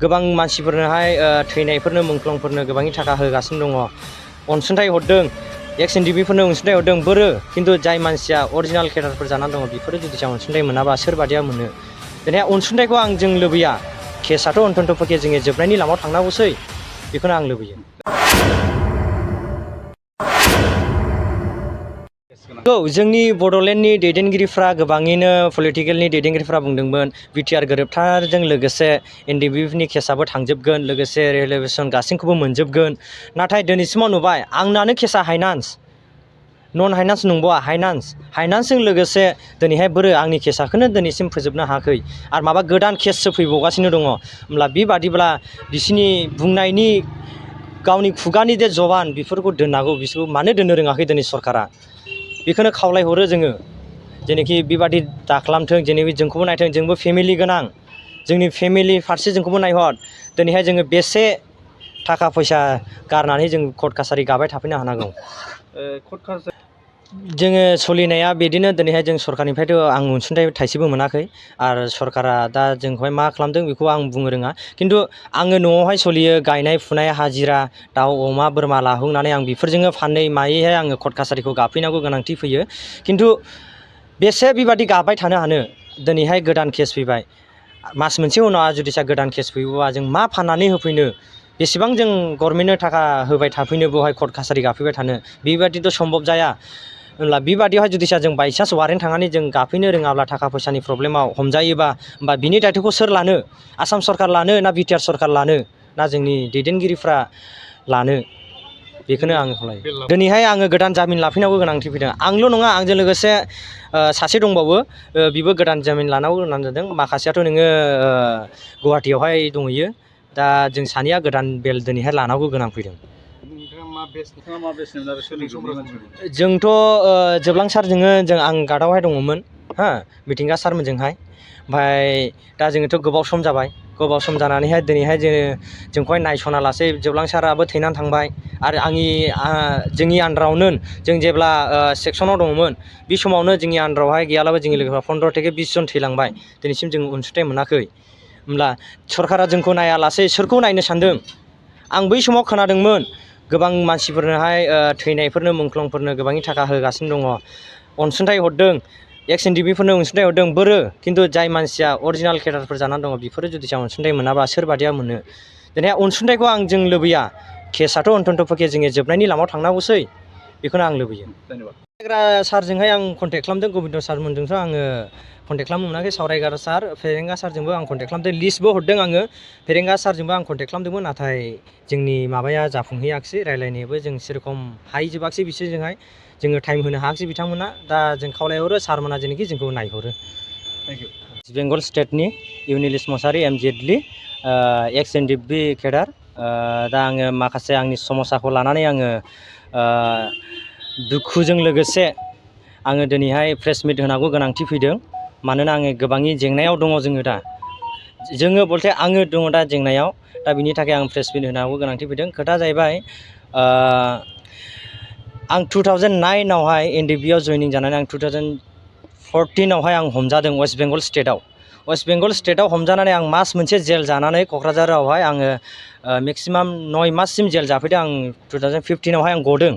गोबां मानसिफोरनोहाय थैनायफोरनो मुंख्लंफोरनो गोबांनि थाखा होगासिनो दङ अनसुंथाइ हरदों Ex.NDFBफोरनो अनसुंथाइ हरदों बोरो खिन्थु जाय मानसिया अरिजिनाल केडारफोर जानानै दङ बेफोरो जुदि जों अनसुंथाइ मोनाबा सोरबादिया मोनो दिनै अनसुंथाइखौ आं जों लुबैया केसाथ' अन्त'पक्षे जोङो जोबनायनि लामायाव थांनांगौसै बेखौनो आं लुबैयो औ जोंनि बड'लेण्डनि दैदेनगिरिफ्रा गोबाङैनो पलिटिकेलनि दैदेनगिरिफ्रा बुंदोंमोन BTR गोरोबथाजों लोगोसे NDFBनि केसाबो थांजोबगोन लोगोसे रिलेभेसन गासैखौबो मोनजोबगोन नाथाय दिनैसिमाव नुबाय आंनानो केसा हाइनान्स नन हाइनान्स नंबावा हाइनान्सजों लोगोसे दिनैहाय बोरो आंनि केसाखौनो दिनैसिम फोजोबनो हायाखै आरो माबा गोदान केससो फैबावगासिनो दङ होमब्ला बेबादिब्ला बिसिनि बुंनायनि गावनि खुगानि जे जबान बेफोरखौ दोननांगौ बिसोरखौ मानो दोननो रोङाखै दिनै सरकारा बेखौनो खावलायहरो जोङो जेनोखि बेबादि दाखालामथों जेनेबा जोंखौबो नायथों जोंबो फेमिलि गोनां जोंनि फेमिलि फारसे जोंखौबो नायहर दिनैहाय जोङो बेसे थाखा फैसा गारनानै जों कर्ट कासारि गाबाय थाफैनो हानांगौ जोङो सोलिनाया बिदिनो दिनैहाय जों सरकारनिफ्रायथ' आं अनसुंथाइ थाइसेबो मोनाखै आरो सरकारा दा जोंखौहाय मा खालामदों बेखौ आं बुंनो रोङा खिन्थु आङो न'आवहाय सोलियो गायनाय फुनाय हाजिरा दाउ अमा बोरमा लाहोनानै आं बेफोरजोंनो फानै मायैहाय आङो कर्ट कासारिखौ गाफैनांगौ गोनांथि फैयो खिन्थु बेसे बेबादि गाबाय थानो हानो दिनैहाय गोदान केस फैबाय मास मोनसे उनाव जुदिसा गोदान केस फैयोबा जों मा फाननानै होफैनो बेसेबां जों गभर्नमेन्टनो थाखा होबाय थाफैनो बेवहाय कर्ट कासारि गाफैबाय थानो बेबादिथ' सम्भब जाया होनब्ला बेबादियावहाय जुदिसा जों बायसान्स वारेन्ट थांनानै जों गाफैनो रोङाब्ला थाखा फैसानि प्रब्लेमाव हमजायोबा होमबा बिनि दायथ'खौ सोर लानो आसाम सरकार लानो ना BTR सरकार लानो ना जोंनि दैदेनगिरिफ्रा लानो बेखौनो आं खावलायो दिनैहाय आङो गोदान जामिन लाफैनांगौ गोनांथि फैदों आंल' नङा आंजों लोगोसे सासे दंबावो बिबो गोदान जामिन लानांगौ होननानै जादों माखासेयाथ' नोङो गुवाहाटियावहाय दंहैयो दा जों सानैया गोदान बेल दिनैहाय लानांगौ गोनां फैदों जोंथ' जोबलां सारजोंनो आं गार्डआवहाय दङमोन हा मिथिंगा सारमोनजोंहाय ओमफ्राय दा जोङोथ' गोबाव सम जाबाय गोबाव सम जानानैहाय दिनैहाय जोंखौहाय नायसना लासै जोबलां साराबो थैनानै थांबाय आरो जोंनि आन्दारावनो जों जेब्ला सेक्सनाव दङमोन बे समावनो जोंनि आन्दारावहाय गैयालाबो जोंनि लोगोफ्रा 15 থেকে 20 जन थैलांबाय दिनैसिम जों अनसुंथाइ मोनाखै होमब्ला सरकारा जोंखौ नायालासै सोरखौ नायनो सानदों आं बै समाव खोनादोंमोन गोबां मानसिफोरनोहाय थैनायफोरनो मुंख्लंफोरनो गोबांनि थाखा होगासिनो दङ अनसुंथाइ हरदों Ex.NDFBफोरनो अनसुंथाइ हरदों बोरो खिन्थु जाय मानसिया अरिजिनाल केडारफोर जानानै दङ बेफोरो जुदि जों अनसुंथाइ मोनाबा सोरबादिया मोनो दिनै अनसुंथाइखौ आं जों लुबैया केसाथ' अन्त'पक्षे जोङो जोबनायनि लामायाव थांनांगौसै बेखौनो आं लुबैयो। सारजोंहाय आं कन्टेक्ट खालामदों गोबिन्द सारमोनजोंथ' आङो कन्टेक्ट खालामनो मोनाखै। सावरायग्रा सार फेरेंगा सारजोंबो आं कन्टेक्ट खालामदों, लिस्टबो हरदों आङो। फेरेंगा सारजोंबो आं कन्टेक्ट खालामदोंमोन, नाथाय जोंनि माबाया जाफुंहैयाखिसै, रायलायनायाबो जों सेरखम हायजोबाखिसै बिसोरजोंहाय जोङो टाइम होनो हायाखिसै बिथांमोना। दा जों खावलायहरो सारमोना जेनाखि जोंखौ नायहरो। Thank you. बेंगल स्टेटनि इउनिलिश Musahary M Jetli Ex.NDFB cadre. दा आङो माखासे आंनि समस्याखौ लानानै आङो दुखुजों लोगोसे आङो दिनैहाय प्रेस मिट होनांगौ गोनांथि फैदों। मानोना आङो गोबांनि जेंनायाव दङ जोङो दा। जोङो बलथे आङो दङ दा जेंनायाव। दा बिनि थाखाय आं प्रेस मिट होनांगौ गोनांथि फैदों। खोथा जाहैबाय आं 2009 आवहाय NDFB आव जइनिं जानानै आं 2014 आवहाय आं हमजादों वेस्ट बेंगल स्टेटआव। वेस्ट बेंगल स्टेटआव हमजानानै आं मास मोनसे जेल जानानै क'क्राझारावहाय आङो मेक्सिमाम 9 माससिम जेल जाफैदों। आं 2015 आवहाय आं गदों।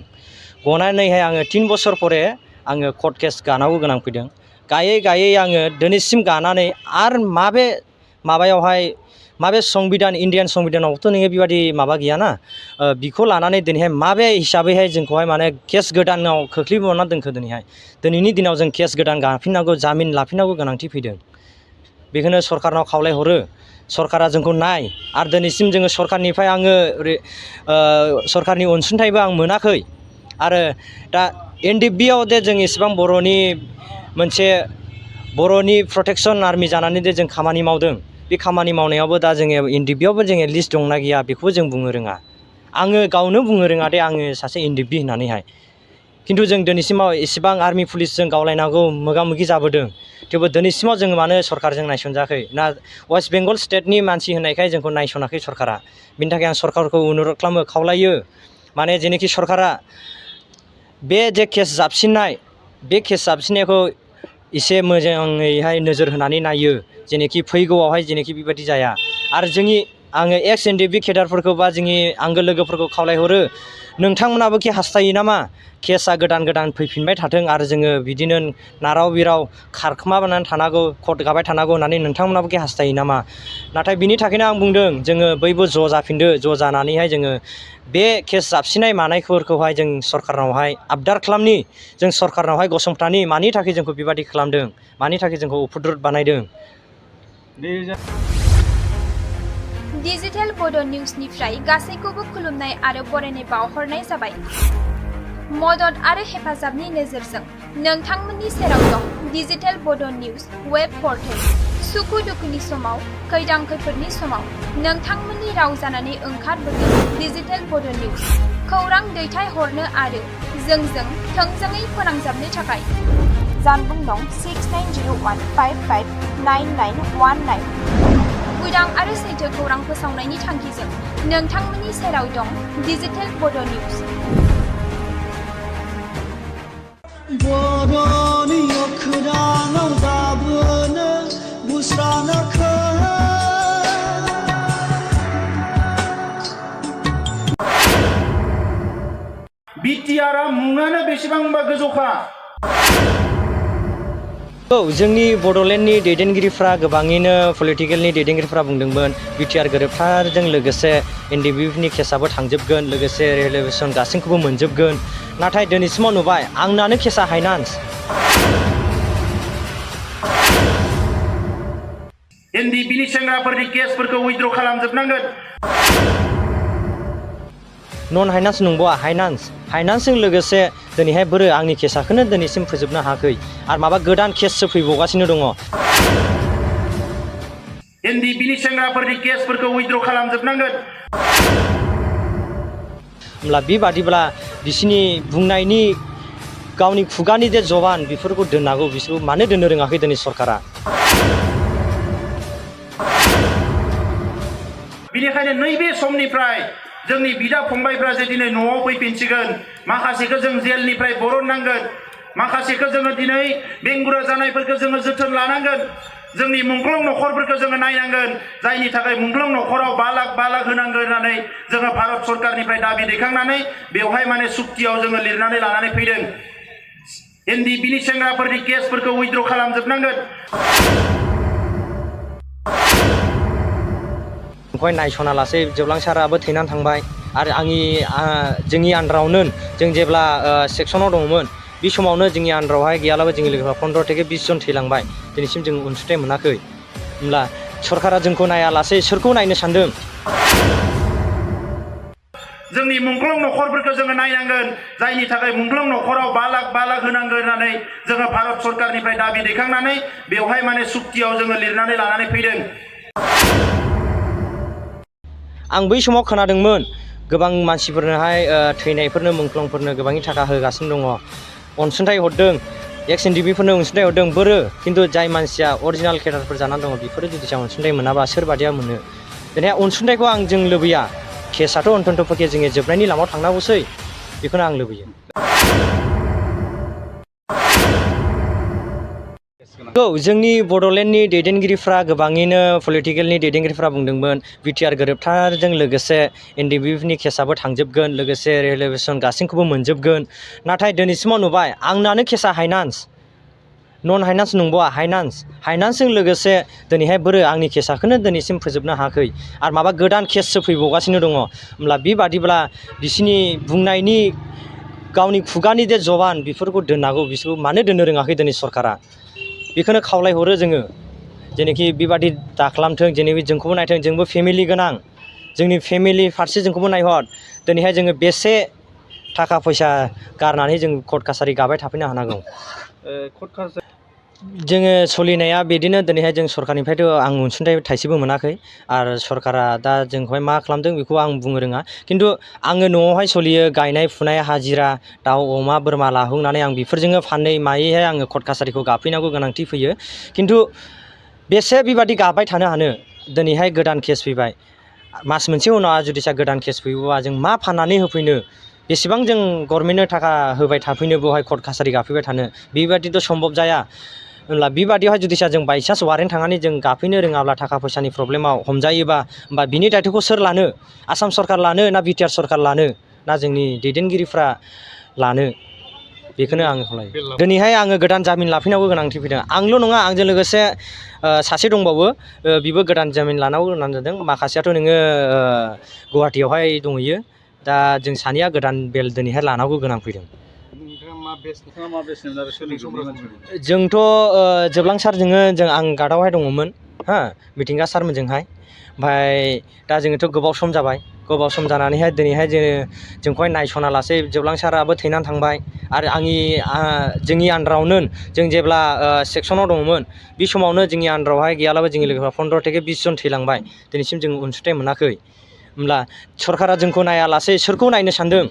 गनानैहाय आङो 3 बोसोर परे आङो कर्ट केस गानांगौ गोनां फैदों। गायै गायै आङो दिनैसिम गानानै आरो माबे संबिधान इण्डियान संबिधानावथ' नोङो बेबायदि माबा गैयाना, बिखौ लानानै दिनैहाय माबे हिसाबैहाय जोंखौहाय माने केस गोदानाव खोख्लैबावना दोनखो दिनैहाय। दिनैनि दिनाव जों केस गोदान गाफिननांगौ, जामिन लाफिननांगौ गोनांथि फैदों। बेखौनो सरकारनाव खावलायहरो, सरकारा जोंखौ नाय। आरो दिनैसिम जोङो सरकारनिफ्राय आङो सरकारनि अनसुंथाइबो आं मोनाखै। आरो दा NDFB आव दे जों इसेबां बर'नि प्रटेक्सन आर्मि जानानै दे जों खामानि मावदों, बे खामानि मावनायावबो दा जोङो NDFB आवबो जोङो लिस्ट दंना गैया बेखौबो जों बुंनो रोङा। आङो गावनो बुंनो रोङा दे आङो सासे NDFB होननानैहाय। खिन्थु जों दिनैसिमाव इसेबां आर्मि पुलिसजों गावलायनांगौ मोगा मोगि जाबोदों, थेवबो दिनैसिमाव जोङो मानो सरकारजों नायसनजायाखै ना वेस्ट बेंगल स्टेटनि मानसि होननायखाय जोंखौ नायसनाखै सरकारा। बिनि थाखाय आं सरकारखौ अनुरद खालामो, खावलायो, माने जेनोखि सरकारा बे जे केस जाबसिननायखौ एसे मोजाङैहाय नोजोर होनानै नायो, जेनोखि फैगौआवहाय जेनोखि बेबायदि जाया। आरो आङो Ex.NDFB केडारफोरखौ बा जोंनि आंगो लोगोफोरखौ खावलायहरो, नोंथांमोनाबो कि हास्थायो नामा केसआ गोदान गोदान फैफिनबाय थाथों आरो जोङो बिदिनो नाराव बिराव खारखोमानानै थानांगौ, कर्ट गाबाय थानांगौ होननानै नोंथांमोनाबो कि हास्थायो नामा? नाथाय बिनि थाखायनो आं बुंदों जोङो बयबो ज' जाफिनदो, ज' जानानैहाय जोङो बे केस जाबसिननाय मानायफोरखौहाय जों सरकारनावहाय आबदार खालामनि, जों सरकारनावहाय गसंथानि मानि थाखाय जोंखौ बेबादि खालामदों, मानि थाखाय जोंखौ उफुद्रुत बानायदों। डिजिटेल बड' निउसनिफ्राय गासैखौबो खुलुमनाय आरो बरायनाय बावहरनाय जाबाय। मदद आरो हेफाजाबनि नोजोरजों नोंथांमोननि सेराव दं डिजिटेल बड' निउस वेब पर्टेल। सुखु दुखुनि समाव, खैदां खैफोदनि समाव नोंथांमोननि राव जानानै ओंखारबोदों डिजिटेल बड' निउस। खौरां दैथायहरनो आरो जोंजों थोंजोङै फोनांजाबनो थाखाय जानबुं दं 6901559919। उदां आरो सैथो खौरां फोसावनायनि थांखिजों नोंथांमोननि सेराव दं डिजिटेल बड' निउस। बर'नि अखोराङाव दाबोनो बुस्रानाखै। BTR मुङानो बेसेबांबा गोजौखा। जोंनि बड'लेण्डनि दैदेनगिरिफ्रा गोबाङैनो पलिटिकेलनि दैदेनगिरिफ्रा बुंदोंमोन BTR गोरोबथाजों लोगोसे NDFBनि केसाबो थांजोबगोन, लोगोसे रिलेभेसन गासैखौबो मोनजोबगोन। नाथाय दिनैसिमाव नुबाय आंनानो केसा हाइनान्स। NDFBनि सेंग्राफोरनि केसफोरखौ उइथड्र खालामजोबनांगोन। नन हाइनान्स नंबावा, हाइनान्सजों लोगोसे दिनैहाय बोरो आंनि केसाखौनो दिनैसिम फोजोबनो हायाखै आरो माबा गोदान केससो फैबावगासिनो दङ। NDFBनि सेंग्राफोरनि केसफोरखौ उइथड्र खालामजोबनांगोन। होमब्ला बेबादिब्ला बिसिनि बुंनायनि गावनि खुगानि जे जबान बेफोरखौ दोननांगौ, बिसोरखौ मानो दोननो रोङाखै दिनै सरकारा? बेनिखायनो नैबे समनिफ्राय जोंनि बिदा फंबायफ्रा जे दिनै न'आव फैफिनसिगोन, माखासेखौ जों जेलनिफ्राय बरननांगोन, माखासेखौ जोङो दिनै बेंगुरा जानायफोरखौ जोङो जोथोन लानांगोन, जोंनि मुंख्लं न'खरफोरखौ जोङो नायनांगोन, जायनि थाखाय मुंख्लं न'खराव 5 लाख होनांगोन होननानै जोङो भारत सरकारनिफ्राय दाबि दैखांनानै बेवहाय माने सुक्तियाव जोङो लिरनानै लानानै फैदों। NDFBनि सेंग्राफोरनि केसफोरखौ उइथड्र खालामजोबनांगोन। जोंखौहाय नायस'ना लासै जोबलांसाराबो थैनानै थांबाय आरो जोंनि आन्दारावनो जों जेब्ला सेक्सनाव दङमोन बे समावनो जोंनि आन्दारावहाय गैयालाबो जोंनि लोगोफ्रा 15 থেকে 20 जन थैलांबाय दिनैसिम जों अनसुंथाइ मोनाखै होमब्ला सरकारा जोंखौ नायालासे सोरखौ नायनो सानदों जोंनि मुंख्लं नखरफोरखौ जोङो नायनांगोन जायनि थाखाय मुंख्लं नखराव 5 लाख होनांगोन होननानै जोङो भारत सरकारनिफ्राय दाबि दैखांनानै बेवहाय माने सुक्तियाव जोङो लिरनानै लानानै फैदों आं बै समाव खोनादोंमोन गोबां मानसिफोरनोहाय थैनायफोरनो मुंख्लंफोरनो गोबांनि थाखा होगासिनो दङ अनसुंथाइ हरदों Ex.NDFB फोरनो अनसुंथाइ हरदों बोरो खिन्थु जाय मानसिया अरिजिनाल केडारफोर जानानै दङ बेफोरो जुदि अनसुंथाइ मोनाबा सोरबादिया मोनो दिनै अनसुंथाइखौ आं जों लुबैया केसाथ' अन्त'पक्षे जोङो जोबनायनि लामायाव थांनांगौसै बेखौनो आं लुबैयो जोंनि बड'लेण्डनि दैदेनगिरिफ्रा गोबाङैनो पलिटिकेलनि दैदेनगिरिफ्रा बुंदोंमोन BTR गोरोबथाजों लोगोसे NDFB नि केसाबो थांजोबगोन लोगोसे रिलेभेसन गासैखौबो मोनजोबगोन नाथाय दिनैसिमाव नुबाय आंनानो केसा हाइनान्स नन हाइनान्स नंबावा हाइनान्सजों लोगोसे दिनैहाय बोरो आंनि केसाखौनो दिनैसिम फोजोबनो हायाखै आरो माबा गोदान केससो फैबावगासिनो दङ होमब्ला बेबादिब्ला बिसिनि बुंनायनि गावनि खुगानि जे जबान बेफोरखौ दोननांगौ बिसोरखौ मानो दोननो रोङाखै दिनै सरकारा बेखौनो खावलायहरो जोङो जेनोखि बेबादि दाखालामथों जेनोखि जोंखौबो नायथों जोंबो फेमिलि गोनां जोंनि फेमिलि फारसे जोंखौबो नायहर दिनैहाय जोङो बेसे थाखा फैसा गारनानै जों कर्ट कासारि गाबाय थाफैनो हानांगौ जोङो सोलिनाया बिदिनो दिनैहाय जों सरकारनिफ्रायथ' आं अनसुंथाइ थाइसेबो मोनाखै आरो सरकारा दा जोंखौहाय मा खालामदों बेखौ आं बुंनो रोङा खिन्थु आङो न'आवहाय सोलियो गायनाय फुनाय हाजिरा दाउ अमा बोरमा लाहोनानै आं बेफोरजोंनो फानै मायैहाय आङो कर्ट कासारिखौ गाफैनांगौ गोनांथि फैयो खिन्थु बेसे बेबादि गाबाय थानो हानो दिनैहाय गोदान केस फैबाय मास मोनसे उनाव जुदिसा गोदान केस फैयोबा जों मा फाननानै होफैनो बेसेबां जों गभर्नमेन्टनो थाखा होबाय थाफैनो बेवहाय कर्ट कासारि गाफैबाय थानो बेबादिथ' सम्भब जाया होमब्ला बेबादियावहाय जुदिसा जों बायसान्स वारेन्ट थांनानै जों गाफैनो रोङाब्ला थाखा फैसानि प्रब्लेमाव हमजायोबा होमबा बिनि दायथ'खौ सोर लानो आसाम सरकार लानो ना BTR सरकार लानो ना जोंनि दैदेनगिरिफ्रा लानो बेखौनो आङो खावलायो दिनैहाय आङो गोदान जामिन लाफैनांगौ गोनांथि फैदों आंल' नङा आंजों लोगोसे सासे दंबावो बिबो गोदान जामिन लानांगौ होननानै जादों माखासेयाथ' नोङो गुवाहाटियावहाय दंहैयो दा जों सानैया गोदान बेल दिनैहाय लानांगौ गोनां फैदों जोंथ' जोबलांसारजों जों आं गार्डआवहाय दङमोन हा मिथिंगा सारमोनजोंहाय ओमफ्राय दा जोङोथ' गोबाव सम जाबाय गोबाव सम जानानैहाय दिनैहाय जोंखौहाय नायस'ना लासै जोबलांसाराबो थैनानै थांबाय आरो जोंनि आन्दारावनो जों जेब्ला सेक्सनाव दङमोन बे समावनो जोंनि आन्दारावहाय गैयालाबो जोंनि लोगोफ्रा 15 থেকে 20 जन थैलांबाय दिनैसिम जों अनसुंथाइ मोनाखै होमब्ला सरकारा जोंखौ नायालासे सोरखौ नायनो सानदों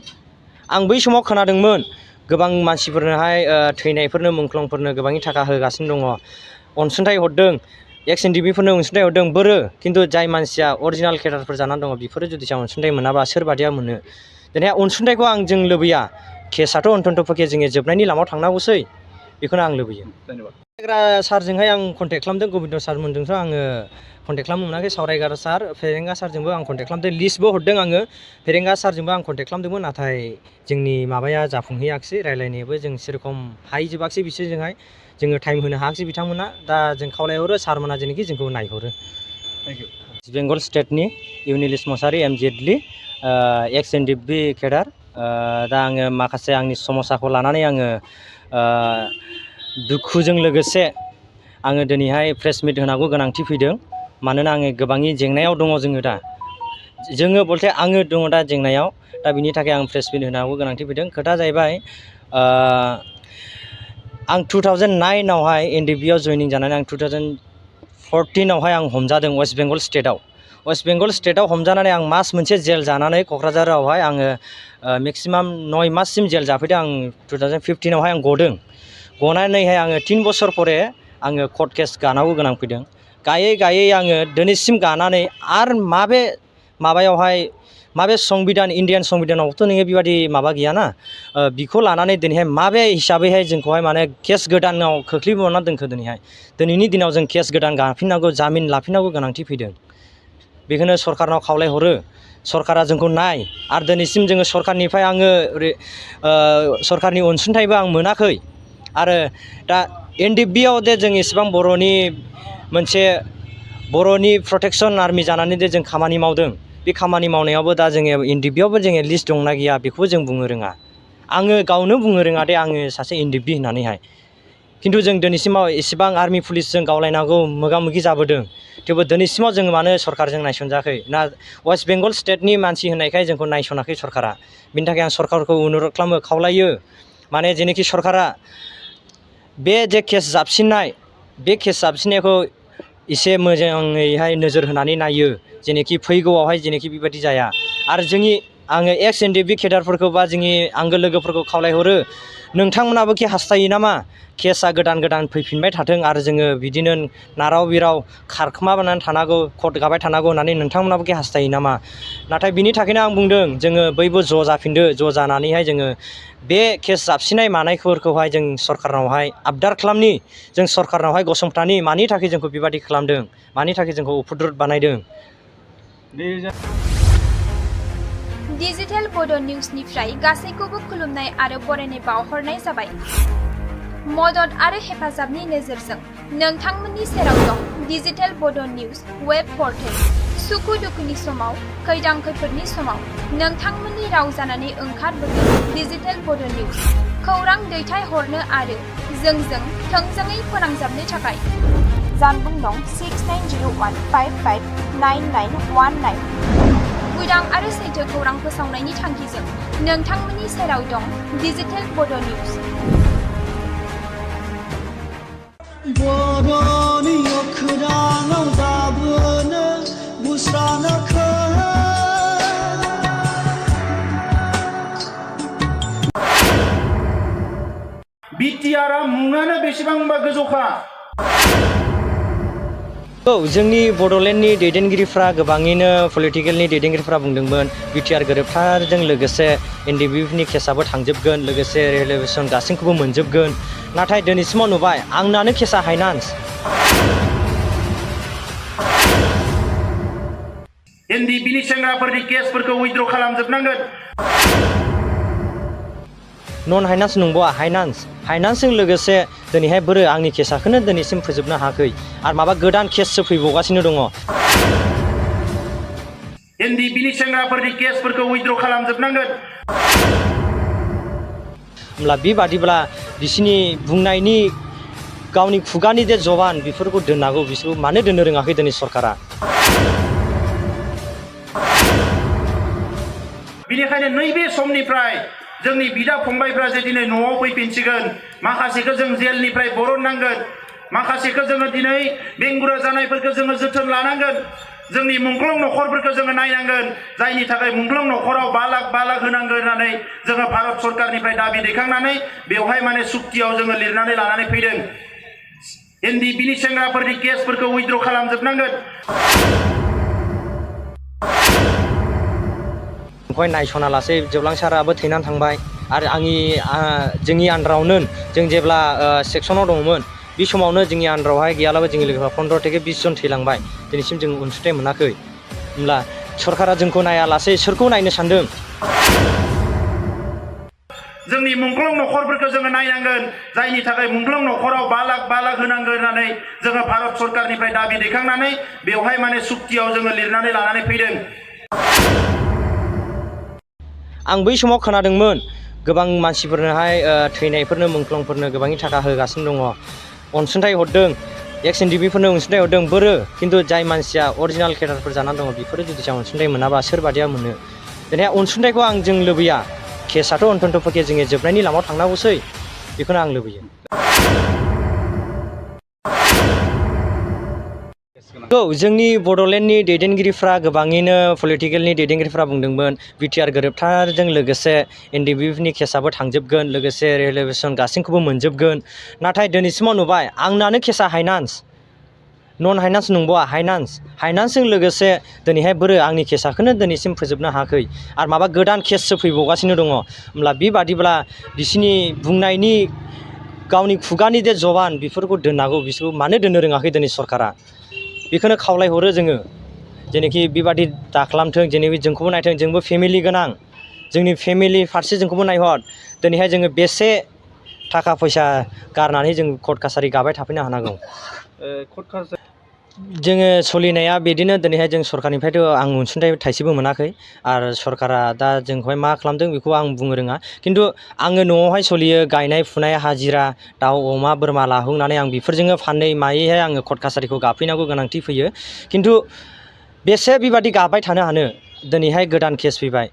आं बै समाव खोनादोंमोन गोबां मानसिफोरनोहाय थैनायफोरनो मुंख्लंफोरनो गोबांनि थाखा होगासिनो दङ अनसुंथाइ हरदों Ex.NDFB फोरनो अनसुंथाइ हरदों बोरो खिन्थु जाय मानसिया अरिजिनाल केडारफोर जानानै दङ बेफोरो जुदि अनसुंथाइ मोनाबा सोरबादिया मोनो दिनै अनसुंथाइखौ आं जों लुबैया केसाथ' अन्त'पक्षे जोङो जोबनायनि लामायाव थांनांगौसै बेखौनो आं लुबैयो सारजोंहाय आं कन्टेक्ट खालामदों गबिन्द सारमोनजोंथ' आङो कन्टेक्ट खालामनो मोनाखै सावरायग्रा सार फेरेंगा सारजोंबो आं कन्टेक्ट खालामदों लिस्टबो हरदों आङो फेरेंगा सारजोंबो आं कन्टेक्ट खालामदोंमोन नाथाय जोंनि माबाया जाफुंहैयाखिसै रायलायनायाबो जों सेरखम हाहैजोबाखिसै बिसोरजोंहाय जोङो टाइम होनो हायाखिसै बिथांमोना दा जों खावलायहरो सारमोना जेनोखि जोंखौ नायहरो वेस्ट बेंगल स्टेटनि युनिलिश मुसाहारी जेटलि Ex.NDFB केडार दा आङो माखासे आंनि समस्याखौ लानानै आङो दुखुजों लोगोसे आङो दिनैहाय प्रेस मिट होनांगौ गोनांथि फैदों मानोना आङो गोबांनि जेंनायाव दङ जोङो बलथे आङो दङ दा जेंनायाव दा बिनि थाखाय आं प्रेस मिट होनांगौ गोनांथि फैदों खोथा जाहैबाय आं 2009 आवहाय NDFB आव जयनिं जानानै आं 2014 आवहाय आं हमजादों वेस्ट बेंगल स्टेटआव हमजानानै आं मास मोनसे जेल जानानै क'क्राझारावहाय आङो मेक्सिमाम 9 माससिम जेल जाफैदों आं 2015 आवहाय आं गदों गनानैहाय आङो 3 बोसोर परे आङो कर्ट केस गानांगौ गोनां फैदों गायै आङो दिनैसिम गानानै आरो माबे संबिधान इण्डियान संबिधानावथ' नोङो बेबादि माबा गैयाना बिखौ लानानै दिनैहाय माबे हिसाबैहाय जोंखौहाय माने केस गोदानाव खोख्लैबावना दोनखो दिनैनि दिनाव जों केस गोदान गाफिननांगौ जामिन लाफिननांगौ गोनांथि फैदों बेखौनो सरकारनाव खावलायहरो सरकारा जोंखौ नाय आरो दिनैसिम जोङो सरकारनिफ्राय आङो सरकारनि अनसुंथाइबो आं मोनाखै आरो दा NDFB आव दे जों इसेबां बर'नि मोनसे बर'नि प्रटेक्शन आर्मि जानानै दे जों खामानि मावदों बे खामानि मावनायावबो दा जोङो एनडिएफबि आवबो जोङो लिस्ट दंना गैया बेखौबो जों बुंनो रोङा आङो गावनो बुंनो रोङा दे आङो सासे एनडिएफबि होननानैहाय खिन्थु जों दिनैसिमाव एसेबां आर्मि पुलिसजों गावलायनांगौ मोगा मोगि जाबोदों थेवबो दिनैसिमाव जोङो मानो सरकारजों नायसनजायाखै ना वेस्ट बेंगल स्टेटनि मानसि होननायखाय जोंखौ नायसनाखै सरकारा बिनि थाखाय आं सरकारखौ अनुरद खालामो खावलायो माने जेनोखि सरकारा बे जे केस जाबसिननाय बे केस जाबसिननायखौ एसे मोजाङैहाय नोजोर होनानै नायो जेनोखि फैगौआवहाय जेनोखि बेबायदि जाया आरो आङो एक्स.NDFB केडारफोरखौ बा जोंनि आंगो लोगोफोरखौ खावलायहरो नोंथांमोनाबो कि हास्थायो नामा केसआ गोदान गोदान फैफिनबाय थाथों आरो जोङो बिदिनो नाराव बिराव खारखोमाबानानै थानांगौ कट गाबाय थानांगौ होननानै नोंथांमोनाबो कि हास्थायो नामा नाथाय बिनि थाखायनो आं बुंदों जोङो बयबो ज' जाफिनदो ज' जानानैहाय जोङो बे केस जाबसिननाय मानायफोरखौहाय जों सरकारनावहाय आबदार खालामनि जों सरकारनावहाय गसंथानि मानि थाखाय जोंखौ बेबादि खालामदों मानि थाखाय जोंखौ उफुद्रुत बानायदों डिजिटेल बड' निउसनिफ्राय गासैखौबो खुलुमनाय आरो बरायनाय बावहरनाय जाबाय मदद आरो हेफाजाबनि नोजोरजों नोंथांमोननि सेराव दं डिजिटेल बड' निउस वेब पर्टेल सुखु दुखुनि समाव खैदां खैफोदनि समाव नोंथांमोननि राव जानानै ओंखारबोगोन डिजिटेल बड' निउस खौरां दैथायहरनो आरो जोंजों थोंजोङै फोनांजाबनो थाखाय जानबुं दं 6901559919 उदां आरो सैथो खौरां फोसावनायनि थांखिजों नोंथांमोननि सेराव दं डिजिटेल बड' निउस बर'नि अखोराङाव दाबोनो मुस्रानाखै BTR मुङानो बेसेबांबा गोजौखा जोंनि बड'लेण्डनि दैदेनगिरिफ्रा गोबाङैनो पलिटिकेलनि दैदेनगिरिफ्रा बुंदोंमोन BTR गोरोबथाजों लोगोसे एनडिएफबिनि केसआबो थांजोबगोन लोगोसे रिलेभेसन गासैखौबो मोनजोबगोन नाथाय दिनैसिमाव नुबाय आंनानो केसआ हाइनान्स एनडिएफबिनि सेंग्राफोरनि केसफोरखौ उइथड्र खालामजोबनांगोन नन हाइनान्स नंबावा हाइनान्सजों लोगोसे दिनैहाय बोरो आंनि केसखौनो दिनैसिम फोजोबनो हायाखै आरो माबा गोदान केससो फैबावगासिनो दङ एनडिएफबिनि सेंग्राफोरनि केसफोरखौ उइथड्र खालामजोबनांगोन होमब्ला बेबादिब्ला बिसोरनि बुंनायनि गावनि खुगानि जे जबान बेफोरखौ दोननांगौ बिसोरखौ मानो दोननो रोङाखै दिनै सरकारा बेनिखायनो नैबे समनिफ्राय जोंनि बिदा फंबायफ्रा जे दिनै न'आव फैफिनसिगोन माखासेखौ जों जेलनिफ्राय बरननांगोन माखासेखौ जोङो दिनै बेंगुरा जानायफोरखौ जोङो जोथोन लानांगोन जोंनि मुंख्लं न'खरफोरखौ जोङो नायनांगोन जायनि थाखाय मुंख्लं न'खराव 5 लाख होनांगोन होननानै जोङो भारत सरकारनिफ्राय दाबि दैखांनानै बेवहाय माने सुक्तियाव जोङो लिरनानै लानानै फैदों एनडिएफबिनि सेंग्राफोरनि केसफोरखौ उइथड्र खालामजोबनांगोन नायसना लासै जोबलां साराबो थैनानै थांबाय आरो जोंनि आन्दारावनो जों जेब्ला सेक्सनाव दङमोन बे समावनो जोंनि आन्दारावहाय गैयालाबो जोंनि लोगोफ्रा 15 থেকে 20 जन थैलांबाय दिनैसिम जों अनसुंथाइ मोनाखै होमब्ला सरकारा जोंखौ नायालासे सोरखौ नायनो सानदों जोंनि मुंख्लं न'खरफोरखौ जोङो नायनांगोन जायनि थाखाय मुंख्लं न'खराव 5 लाख होनांगोन होननानै जोङो भारत सरकारनिफ्राय दाबि दैखांनानै बेवहाय माने सुक्तियाव जोङो लिरनानै लानानै फैदों आं बै समाव खोनादोंमोन गोबां मानसिफोरनोहाय थैनायफोरनो मुंख्लंफोरनो गोबांनि थाखा होगासिनो दङ अनसुंथाइ हरदों एक्स.NDFBफोरनो अनसुंथाइ हरदों बोरो खिन्थु जाय मानसिया अरिजिनाल केडारफोर जानानै दङ बेफोरो जुदि अनसुंथाइ मोनाबा सोरबादिया मोनो दिनै अनसुंथाइखौ जों लुबैया केसआथ' अन्त'पक्षे जोङो जोबनायनि लामायाव थांनांगौसै बेखौनो आं लुबैयो जोंनि बड'लेण्डनि दैदेनगिरिफ्रा गोबाङैनो पलिटिकेलनि दैदेनगिरिफ्रा बुंदोंमोन BTR गोरोबथाजों लोगोसे एनडिएफबिनि केसआबो थांजोबगोन लोगोसे रिलेभेसन गासैखौबो मोनजोबगोन नाथाय दिनैसिमाव नुबाय आंनानो केसआ हाइनान्स नन हाइनान्स नंबावा हाइनान्सजों लोगोसे दिनैहाय बोरो आंनि केसखौनो दिनैसिम फोजोबनो हायाखै आरो माबा गोदान केससो फैबावगासिनो दङ होमब्ला बेबादिब्ला बिसोरनि बुंनायनि गावनि खुगानि जे जबान बेफोरखौ दोननांगौ बिसोरखौ मानो दोननो रोङाखै दिनै सरकारा बेखौनो खावलायहरो जोङो जेनोखि बेबादि दाखालामथों जेनेबा जोंखौबो नायथों जोंबो फेमिलि गोनां जोंनि फेमिलि फारसे जोंखौबो नायहर दिनैहाय जोङो बेसे थाखा फैसा गारनानै जों कर्ट कासारि गाबाय थाफैनो हानांगौ जोङो सोलिनाया बिदिनो दिनैहाय जों सरकारनिफ्रायथ' आं अनसुंथाइ थाइसेबो मोनाखै आरो सरकारा दा जोंखौहाय मा खालामदों बेखौ आं बुंनो रोङा खिन्थु आङो न'आवहाय सोलियो गायनाय फुनाय हाजिरा दाउ अमा बोरमा लाहोनानै आं बेफोरजोंनो फानै मायैहाय आङो कर्ट कासारिखौ गाफैनांगौ गोनांथि फैयो खिन्थु बेसे बेबादि गाबाय थानो हानो दिनैहाय गोदान केस फैबाय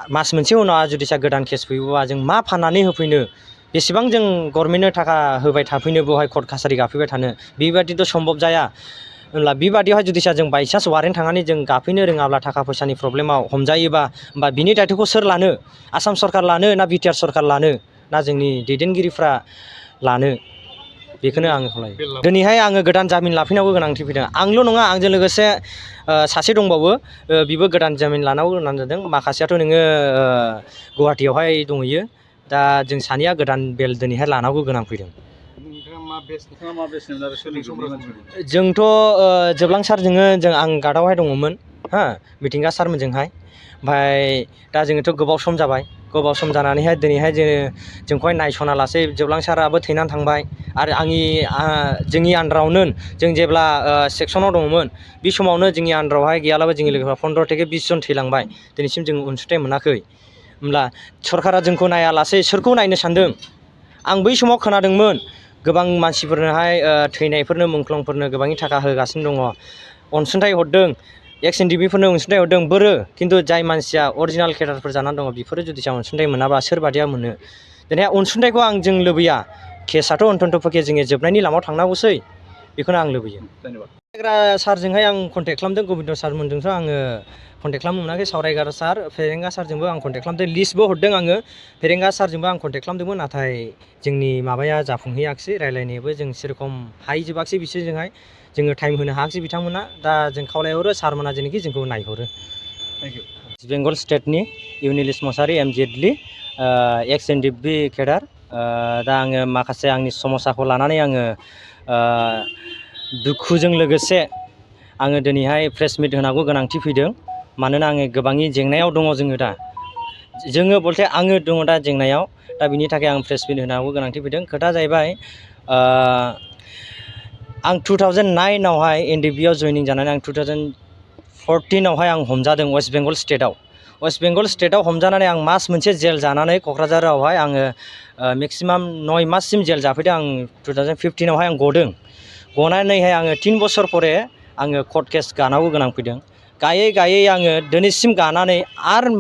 मास मोनसे उनाव जुदिसा गोदान केस फैयोबा जों मा फाननानै होफैनो बेसेबां जों गभर्नमेन्टनो थाखा होबाय थाफैनो बेवहाय कर्ट कासारि गाफैबाय थानो बेबादिथ' सम्भब जाया होनब्ला बेबादियावहाय जुदिसा जों बायसान्स वारेन्ट थांनानै जों गाफैनो रोङाब्ला थाखा फैसानि प्रब्लेमाव हमजायोबा होमबा बिनि दायथ'खौ सोर लानो आसाम सरकार लानो ना BTR सरकार लानो ना जोंनि दैदेनगिरिफ्रा लानो बेखौनो आङो खावलायो दिनैहाय आङो गोदान जामिन लाफैनांगौ गोनांथि फैदों आंल' नङा आंजों लोगोसे सासे दंबावो बिबो गोदान जामिन लानांगौ गोनां जादों माखासेयाथ' नोङो गुवाहाटियावहाय दंहैयो दा जों सानैया गोदान बेल दिनैहाय लानांगौ गोनां फैदों जोंथ' जोबलांसार जों आं गार्डआवहाय दङमोन हा मिथिंगा सारमोनजोंहाय ओमफ्राय दा जोङोथ' गोबाव सम जाबाय गोबाव सम जानानैहाय दिनैहाय जोंखौहाय नायस'ना लासै जोबलांसाराबो थैनानै थांबाय आरो जोंनि आन्दारावनो जों जेब्ला सेक्सनाव दङमोन बे समावनो जोंनि आन्दारावहाय गैयालाबो जोंनि लोगोफ्रा 15 থেকে 20 जन थैलांबाय दिनैसिम जों अनसुंथाइ मोनाखै होमब्ला सरकारा जोंखौ नायालासे सोरखौ नायनो सानदों आं बै समाव खोनादोंमोन गोबां मानसिफोरनोहाय थैनायफोरनो मुंख्लंफोरनो गोबांनि थाखा होगासिनो दङ अनसुंथाइ हरदों Ex.NDFB फोरनो अनसुंथाइ हरदों बोरो खिन्थु जाय मानसिया अरिजिनाल केडारफोर जानानै दङ बेफोरो जुदि अनसुंथाइ मोनाबा सोरबादिया मोनो दिनै अनसुंथाइखौ आं जों लुबैया केसाथ' अन्त'पक्षे जोङो जोबनायनि लामायाव थांनांगौसै बेखौनो आं लुबैयो सारजोंहाय आं कन्टेक्ट खालामदों गोबिन्द सारमोनजोंथ' आङो कन्टेक्ट खालामनो मोनाखै सावरायग्रा सार फेरेंगा सारजोंबो आं कन्टेक्ट खालामदों लिस्टबो हरदों आङो फेरेंगा सारजोंबो आं कन्टेक्ट खालामदोंमोन नाथाय जोंनि माबाया जाफुंहैयाखिसै रायलायनायाबो जों सेरखम हाहैजोबाखिसै बिसोरजोंहाय जोङो टाइम होनो हायाखिसै बिथांमोना दा जों खावलायहरो सारमोना जेनोखि जोंखौ नायहरो बेंगल स्टेटनि Unilish Mushahary Jaitley Ex.NDFB cadre दा आङो माखासे आंनि समस्याखौ लानानै आङो दुखुजों लोगोसे आङो दिनैहाय प्रेस मिट होनांगौ गोनांथि फैदों मानोना आङो गोबांनि जेंनायाव दङ जोङो बलथे आङो दङ दा जेंनायाव दा बिनि थाखाय आं प्रेस मिट होनांगौ गोनांथि फैदों खोथा जाहैबाय आं 2009 आवहाय NDFB आव जयनिं जानानै आं 2014 आवहाय आं हमजादों वेस्ट बेंगल स्टेटआव हमजानानै आं मास मोनसे जेल जानानै क'क्राझारावहाय आङो मेक्सिमाम 9 माससिम जेल जाफैदों आं 2015 आवहाय आं गदों गनानैहाय आङो 3 बोसोर परे आङो कर्ट केस गानांगौ गोनां फैदों गायै आङो दिनैसिम गानानै आरो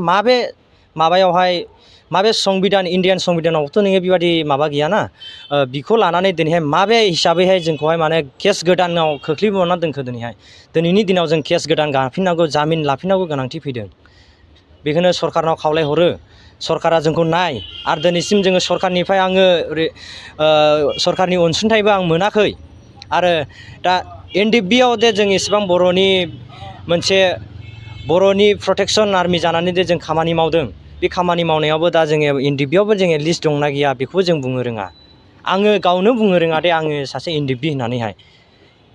माबे संबिधान इण्डियान संबिधानावथ' नोङो बेबादि माबा गैयाना बिखौ लानानै दिनैहाय माबे हिसाबैहाय जोंखौहाय माने केस गोदानाव खोख्लैबावना दोनखो दिनैनि दिनाव जों केस गोदान गाफिननांगौ जामिन लाफिननांगौ गोनांथि फैदों बेखौनो सरकारनाव खावलायहरो सरकारा जोंखौ नाय आरो दिनैसिम जोङो सरकारनिफ्राय आङो सरकारनि अनसुंथाइबो आं मोनाखै आरो दा NDFB आव दे जों इसेबां बर'नि प्रटेक्सन आर्मि जानानै दे जों खामानि मावदों बे खामानि मावनायावबो दा जोङो NDFB आवबो जोङो लिस्ट दंना गैया बेखौबो जों बुंनो रोङा आङो गावनो बुंनो रोङा दे आङो सासे NDFB होननानैहाय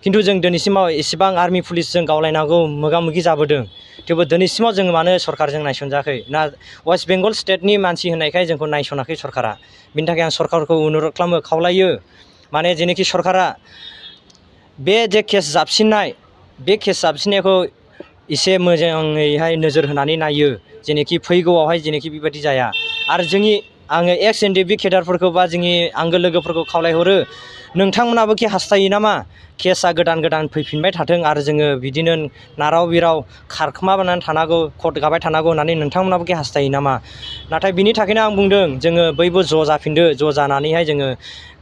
खिन्थु जों दिनैसिमाव इसेबां आर्मि पुलिसजों गावलायनांगौ मोगा मोगि जाबोदों थेवबो दिनैसिमाव जोङो मानो सरकारजों नायसनजायाखै ना वेस्ट बेंगल स्टेटनि मानसि होननायखाय जोंखौ नायसनाखै सरकारा बिनि थाखाय आं सरकारखौ अनुरद खालामो खावलायो माने जेनोखि सरकारा बे जे केस जाबसिननायखौ एसे मोजाङैहाय नोजोर होनानै नायो जेनोखि फैगौआवहाय जेनोखि बेबायदि जाया आरो आङो Ex.NDFB केडारफोरखौ बा जोंनि आंगो लोगोफोरखौ खावलायहरो नोंथांमोनाबो कि हास्थायो नामा केसआ गोदान फैफिनबाय थाथों आरो जोङो बिदिनो नाराव बिराव खारखोमानानै थानांगौ कर्ट गाबाय थानांगौ होननानै नोंथांमोनाबो कि हास्थायो नामा नाथाय बिनि थाखायनो आं बुंदों जोङो बयबो ज' जाफिनदो ज' जानानैहाय जोङो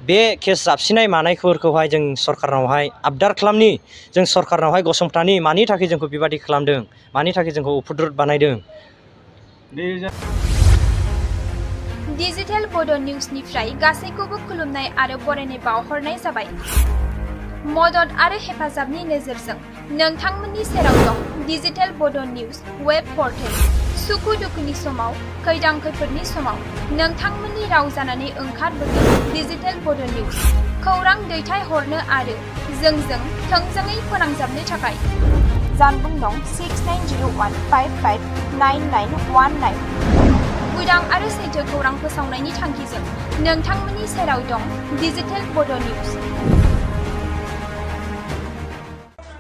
बे केस जाबसिननाय मानायफोरखौहाय जों सरकारनावहाय आबदार खालामनि जों सरकारनावहाय गसंथानि मानि थाखाय जोंखौ बेबादि खालामदों मानि थाखाय जोंखौ उपद्रब बानायदों डिजिटेल बड' निउसनिफ्राय गासैखौबो खुलुमनाय आरो बरायनाय बावहरनाय जाबाय मदद आरो हेफाजाबनि नोजोरजों नोंथांमोननि सेराव दं डिजिटेल बड' निउस वेब पर्टेल सुखु दुखुनि समाव खैदां खैफोदनि समाव नोंथांमोननि राव जानानै ओंखारबोगोन डिजिटेल बड' निउस खौरां दैथायहरनो आरो जोंजों थोंजोङै फोनांजाबनो थाखाय जानबुं नं 6901559919 उदां आरो सैथो खौरां फोसावनायनि थांखिजों नोंथांमोननि सेराव दं डिजिटेल बड' निउस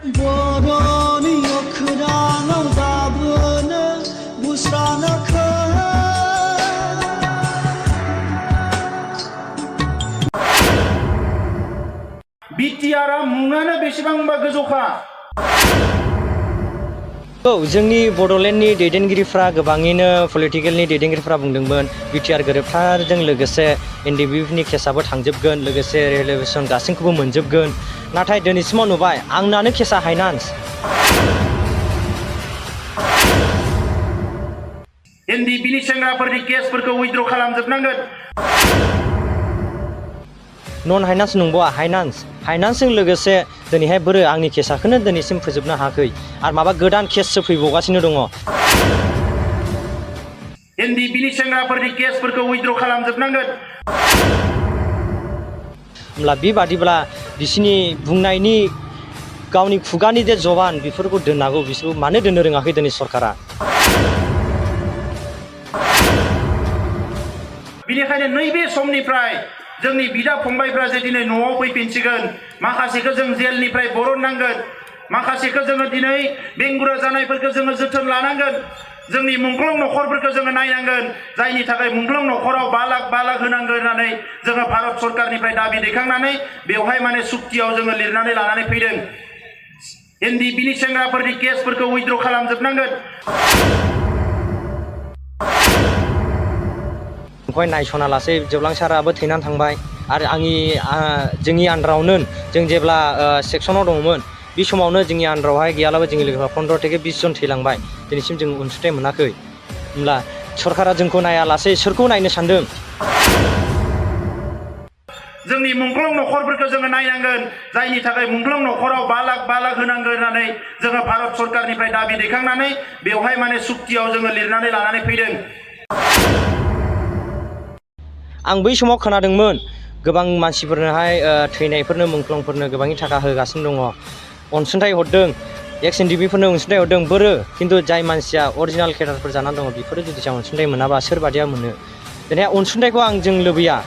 बर'नि अख्राङाव दाबोनो बुस्रानाखै BTR मुङानो बेसेबांबा गोजौखा औ जोंनि बड'लेण्डनि दैदेनगिरिफ्रा गोबाङैनो पलिटिकेलनि दैदेनगिरिफ्रा बुंदोंमोन BTR गोरोबथाजों लोगोसे NDFBनि केसाबो थांजोबगोन लोगोसे रिलेभेसन गासैखौबो मोनजोबगोन नाथाय दिनैसिमाव नुबाय आंनानो केसा हाइनान्स NDFBनि सेंग्राफोरनि केसफोरखौ उइथड्र खालामजोबनांगोन नन हाइनान्स नंबावा हाइनान्सजों लोगोसे दिनैहाय बोरो आंनि केसाखौनो दिनैसिम फोजोबनो हायाखै आरो माबा गोदान केससो फैबावगासिनो दङ NDFBनि सेंग्राफोरनि केसफोरखौ उइथड्र खालामजोबनांगोन होमब्ला बेबादिब्ला बिसिनि बुंनायनि गावनि खुगानि जे जबान बेफोरखौ दोननांगौ बिसोरखौ मानो दोननो रोङाखै दिनै सरकारा बिनिखायनो नैबे समनिफ्राय जोंनि बिदा फंबायफ्रा जे दिनै न'आव फैफिनसिगोन माखासेखौ जों जेलनिफ्राय बरननांगोन माखासेखौ जोङो दिनै बेंगुरा जानायफोरखौ जोङो जोथोन लानांगोन जोंनि मुंख्लं न'खरफोरखौ जोङो नायनांगोन जायनि थाखाय मुंख्लं न'खराव 5 लाख होनांगोन होननानै जोङो भारत सरकारनिफ्राय दाबि दैखांनानै बेवहाय माने सुक्तियाव जोङो लिरनानै लानानै फैदों NDFBनि सेंग्राफोरनि केसफोरखौ उइथड्र खालामजोबनांगोन बेखौहाय नायसना लासै जोबलांसाराबो थैनानै थांबाय आरो जोंनि आन्दारावनो जों जेब्ला सेक्सनाव दङमोन बे समावनो जोंनि आन्दारावहाय गैयालाबो जोंनि लोगोफ्रा 15 থেকে 20 जन थैलांबाय दिनैसिम जों अनसुंथाइ मोनाखै होमब्ला सरकारा जोंखौ नायालासै सोरखौ नायनो सानदों जोंनि मुंख्लं न'खरफोरखौ जोङो नायनांगोन जायनि थाखाय मुंख्लं न'खराव 5 लाख होनांगोन होननानै जोङो भारत सरकारनिफ्राय दाबि दैखांनानै बेवहाय माने सुक्तियाव जोङो लिरनानै लानानै फैदों आं बै समाव खोनादोंमोन गोबां मानसिफोरनोहाय थैनायफोरनो मुंख्लंफोरनो गोबांनि थाखा होगासिनो दङ अनसुंथाइ हरदों Ex.NDFBफोरनो अनसुंथाइ हरदों बोरो खिन्थु जाय मानसिया अरिजिनाल केडारफोर जानानै दङ बेफोरो जुदि अनसुंथाइ मोनाबा सोरबादिया मोनो दिनै अनसुंथाइखौ आं जों लुबैया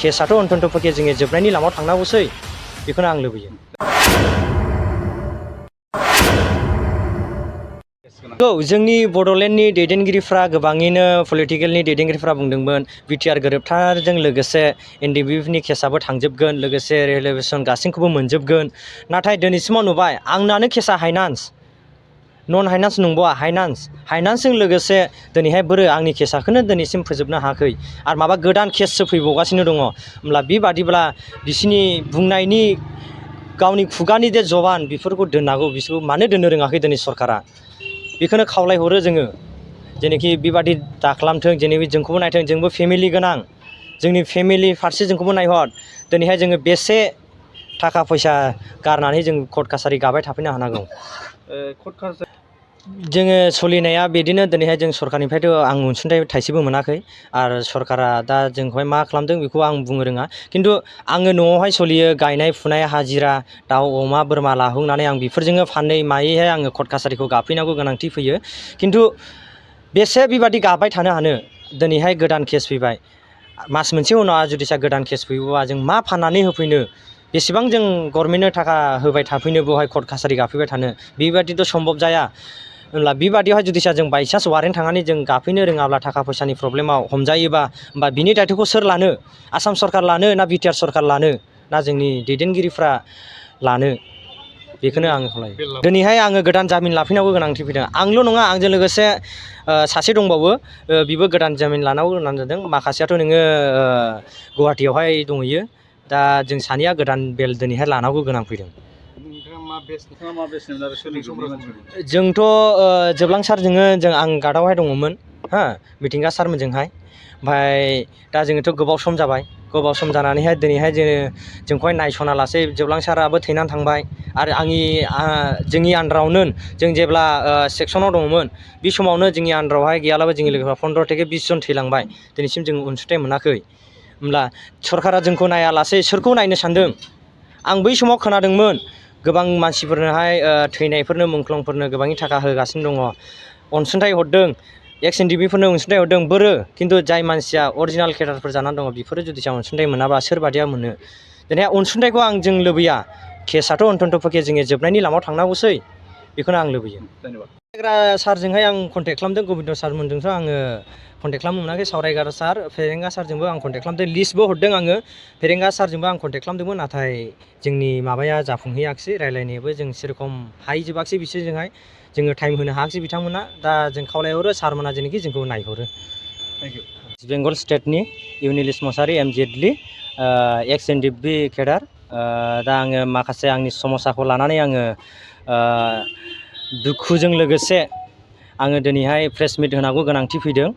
केसाथ' अन्त'पक्षे जोङो जोबनायनि लामायाव थांनांगौसै बेखौनो आं लुबैयो औ जोंनि बड'लेण्डनि दैदेनगिरिफ्रा गोबाङैनो पलिटिकेलनि दैदेनगिरिफ्रा बुंदोंमोन BTR गोरोबथाजों लोगोसे NDFBनि केसाबो थांजोबगोन लोगोसे रिलेभेसन गासैखौबो मोनजोबगोन नाथाय दिनैसिमाव नुबाय आंनानो केसा हाइनान्स नन हाइनान्स नंबावा हाइनान्सजों लोगोसे दिनैहाय बोरो आंनि केसाखौनो दिनैसिम फोजोबनो हायाखै आरो माबा गोदान केससो फैबावगासिनो दङ होमब्ला बेबादिब्ला बिसिनि बुंनायनि गावनि खुगानि जे जबान बेफोरखौ दोननांगौ बिसोरखौ मानो दोननो रोङाखै दिनै सरकारा बेखौनो खावलायहरो जोङो जेनोखि बेबादि दाखालामथों जेनेबा जोंखौबो नायथों जोंबो फेमिलि गोनां जोंनि फेमिलि फारसे जोंखौबो नायहर दिनैहाय जोङो बेसे थाखा फैसा गारनानै जों कर्ट कासारि गाबाय थाफैनो हानांगौ जोङो सोलिनाया बिदिनो दिनैहाय जों सरकारनिफ्रायथ' आं अनसुंथाइ थाइसेबो मोनाखै आरो सरकारा दा जोंखौहाय मा खालामदों बेखौ आं बुंनो रोङा खिन्थु आङो न'आवहाय सोलियो गायनाय फुनाय हाजिरा दाउ अमा बोरमा लाहोनानै आं बेफोरजोंनो फानै मायैहाय आङो कर्ट कासारिखौ गाफैनांगौ गोनांथि फैयो खिन्थु बेसे बेबादि गाबाय थानो हानो दिनैहाय गोदान केस फैबाय मास मोनसे उनाव जुदिसा गोदान केस फैयोबा जों मा फाननानै होफैनो बेसेबां जों गभर्नमेन्टनो थाखा होबाय थाफैनो बेवहाय कर्ट कासारि गाफैबाय थानो बेबादिथ' सम्भब जाया होमब्ला बेबादियावहाय जुदिसा जों बायसान्स वारेन्ट थांनानै जों गाफैनो रोङाब्ला थाखा फैसानि प्रब्लेमाव हमजायोबा होमबा बिनि दायथ'खौ सोर लानो आसाम सरकार लानो ना BTR सरकार लानो ना जोंनि दैदेनगिरिफ्रा लानो बेखौनो आं खावलायो दिनैहाय आङो गोदान जामिन लाफैनांगौ गोनांथि फैदों आंल' नङा आंजों लोगोसे सासे दंबावो बिबो गोदान जामिन लानांगौ होननानै जादों माखासेयाथ' नोङो गुवाहाटियावहाय दंहैयो दा जों सानैया गोदान बेल दिनैहाय लानांगौ गोनां फैदों जोंथ' जोबलांसार जों आं गार्डआवहाय दङमोन हा मिथिंगा सारमोनजोंहाय ओमफ्राय दा जोङोथ' गोबाव सम जाबाय गोबाव सम जानानैहाय दिनैहाय जोंखौहाय नायसना लासै जोबलांसाराबो थैनानै थांबाय आरो जोंनि आन्दारावनो जों जेब्ला सेक्सनाव दङमोन बे समावनो जोंनि आन्दारावहाय गैयालाबो जोंनि लोगोफ्रा 15 থেকে 20 जन थैलांबाय दिनैसिम जों अनसुंथाइ मोनाखै होमब्ला सरकारा जोंखौ नायालासै सोरखौ नायनो सानदों आं बै समाव खोनादोंमोन गोबां मानसिफोरनोहाय थैनायफोरनो मुंख्लंफोरनो गोबांनि थाखा होगासिनो दङ अनसुंथाइ हरदों Ex.NDFBफोरनो अनसुंथाइ हरदों बोरो खिन्थु जाय मानसिया अरिजिनाल केडारफोर जानानै दङ बेफोरो जुदि अनसुंथाइ मोनाबा सोरबादिया मोनो दिनै अनसुंथाइखौ आं जों लुबैया केसाथ' अन्त'पक्षे जोङो जोबनायनि लामायाव थांनांगौसै बेखौनो आं लुबैयो। फेरेंगा सारजोंहाय आं कन्टेक्ट खालामदों, गबिन्द सारमोनजोंथ' आङो कन्टेक्ट खालामनो मोनाखै। सावरायग्रा सार फेरेंगा सारजोंबो आं कन्टेक्ट खालामदों, लिस्टबो हरदों आङो। फेरेंगा सारजोंबो आं कन्टेक्ट खालामदोंमोन, नाथाय जोंनि माबाया जाफुंहैयाखिसै, रायलायनायाबो जों सेरखम हाहैजोबाखिसै बिसोरजोंहाय, जोङो टाइम होनो हायाखिसै बिथांमोना। दा जों खावलायहरो सारमोना जेनाखि जोंखौ नायहरो। वेस्ट बेंगल स्टेटनि युनिलिश Mushahary M Jetli, Ex.NDFB cadre. दा आङो माखासे आंनि समस्याखौ लानानै आङो दुखुजों लोगोसे आङो दिनैहाय प्रेस मिट होनांगौ गोनांथि फैदों।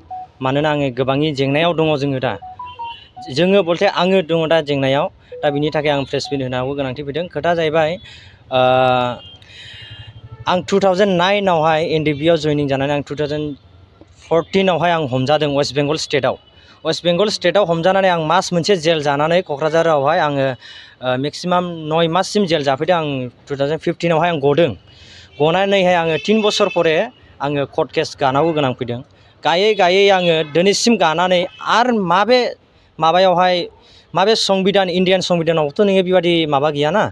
मानोना आङो गोबांनि जेंनायाव दङ, जोङो बलथे आङो दङ दा जेंनायाव। दा बिनि थाखाय आं प्रेस मिट होनांगौ गोनांथि फैदों। खोथा जाहैबाय आं 2009आवहाय NDFB आव जयनिं जानानै आं 2014आवहाय आं हमजादों वेस्ट बेंगल स्टेटआव। वेस्ट बेंगल स्टेटआव हमजानानै आं मास मोनसे जेल जानानै क'क्राझारावहाय आङो मेक्सिमाम 9 माससिम जेल जाफैदों। आं 2015आवहाय आं गदों। गनानैहाय आङो 3 बोसोर परे आङो कर्ट केस गानांगौ गोनां फैदों। गायै गायै आङो दिनैसिम गानानै आरो माबे संबिधान, इण्डियान संबिधानावथ' नोङो बेबायदि माबा गैयाना,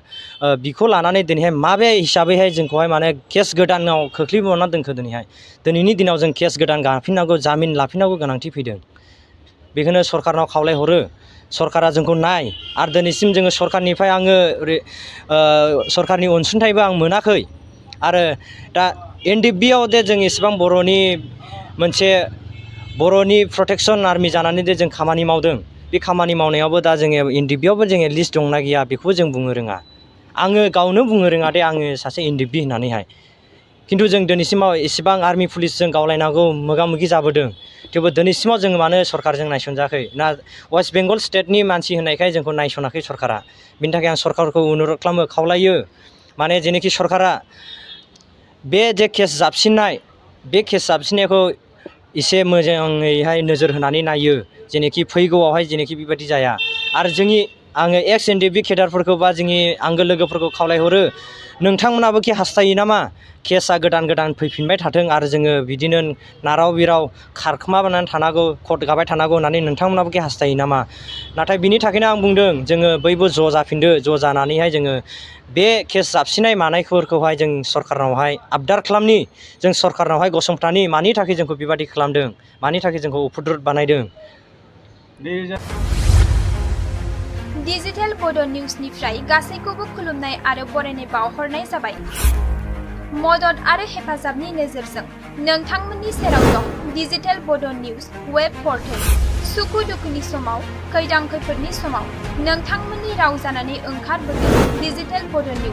बिखौ लानानै दिनैहाय माबे हिसाबैहाय जोंखौहाय माने केस गोदानाव खोख्लैबावना दोनखो। दिनैनि दिनाव जों केस गोदान गाफिननांगौ, जामिन लाफिननांगौ गोनांथि फैदों। बेखौनो सरकारनाव खावलायहरो, सरकारा जोंखौ नाय। आरो दिनैसिम जोङो सरकारनिफ्राय आङो सरकारनि अनसुंथाइबो आं मोनाखै। आरो दा NDFB आव दे जों इसेबां बर'नि प्रटेक्सन आर्मि जानानै दे जों खामानि मावदों, बे खामानि मावनायावबो दा जोङो NDFB आवबो जोङो लिस्ट दंना गैया बेखौबो जों बुंनो रोङा। आङो गावनो बुंनो रोङा दे आङो सासे NDFB होननानैहाय। खिन्थु जों दिनैसिमाव इसेबां आर्मि पुलिसजों गावलायनांगौ मोगा मोगि जाबोदों, थेवबो दिनैसिमाव जोङो मानो सरकारजों नायसनजायाखै ना वेस्ट बेंगल स्टेटनि मानसि होननायखाय जोंखौ नायसनाखै सरकारा। बिनि थाखाय आं सरकारखौ अनुरद खालामो, खावलायो, माने जेनोखि सरकारा बे जे केस जाबसिननायखौ एसे मोजाङैहाय नोजोर होनानै नायो, जेनोखि फैगौआवहाय जेनोखि बेबायदि जाया। आरो आङो Ex.NDFB केडारफोरखौ बा जोंनि आंगो लोगोफोरखौ खावलायहरो, नोंथांमोनाबो कि हास्थायो नामा केसआ गोदान गोदान फैफिनबाय थाथों आरो जोङो बिदिनो नाराव बिराव खारखोमानानै थानांगौ, कर्ट गाबाय थानांगौ होननानै नोंथांमोनाबो कि हास्थायो नामा? नाथाय बिनि थाखायनो आं बुंदों, जोङो बयबो ज' जाफिनदो, ज' जानानैहाय जोङो बे केस जाबसिननाय मानायफोरखौहाय जों सरकारनावहाय आबदार खालामनि, जों सरकारनावहाय गसंथानि, मानि थाखाय जोंखौ बेबादि खालामदों, मानि थाखाय जोंखौ उफुद्रुत बानायदों। डिजिटेल बड' निउसनिफ्राय गासैखौबो खुलुमनाय आरो बरायनाय बावहरनाय जाबाय। मदद आरो हेफाजाबनि नोजोरजों नोंथांमोननि सेराव दं डिजिटेल बड' निउस वेब पर्टेल। सुखु दुखुनि समाव, खैदां खैफोदनि समाव नोंथांमोननि राव जानानै ओंखारबोदों डिजिटेल बड' निउस।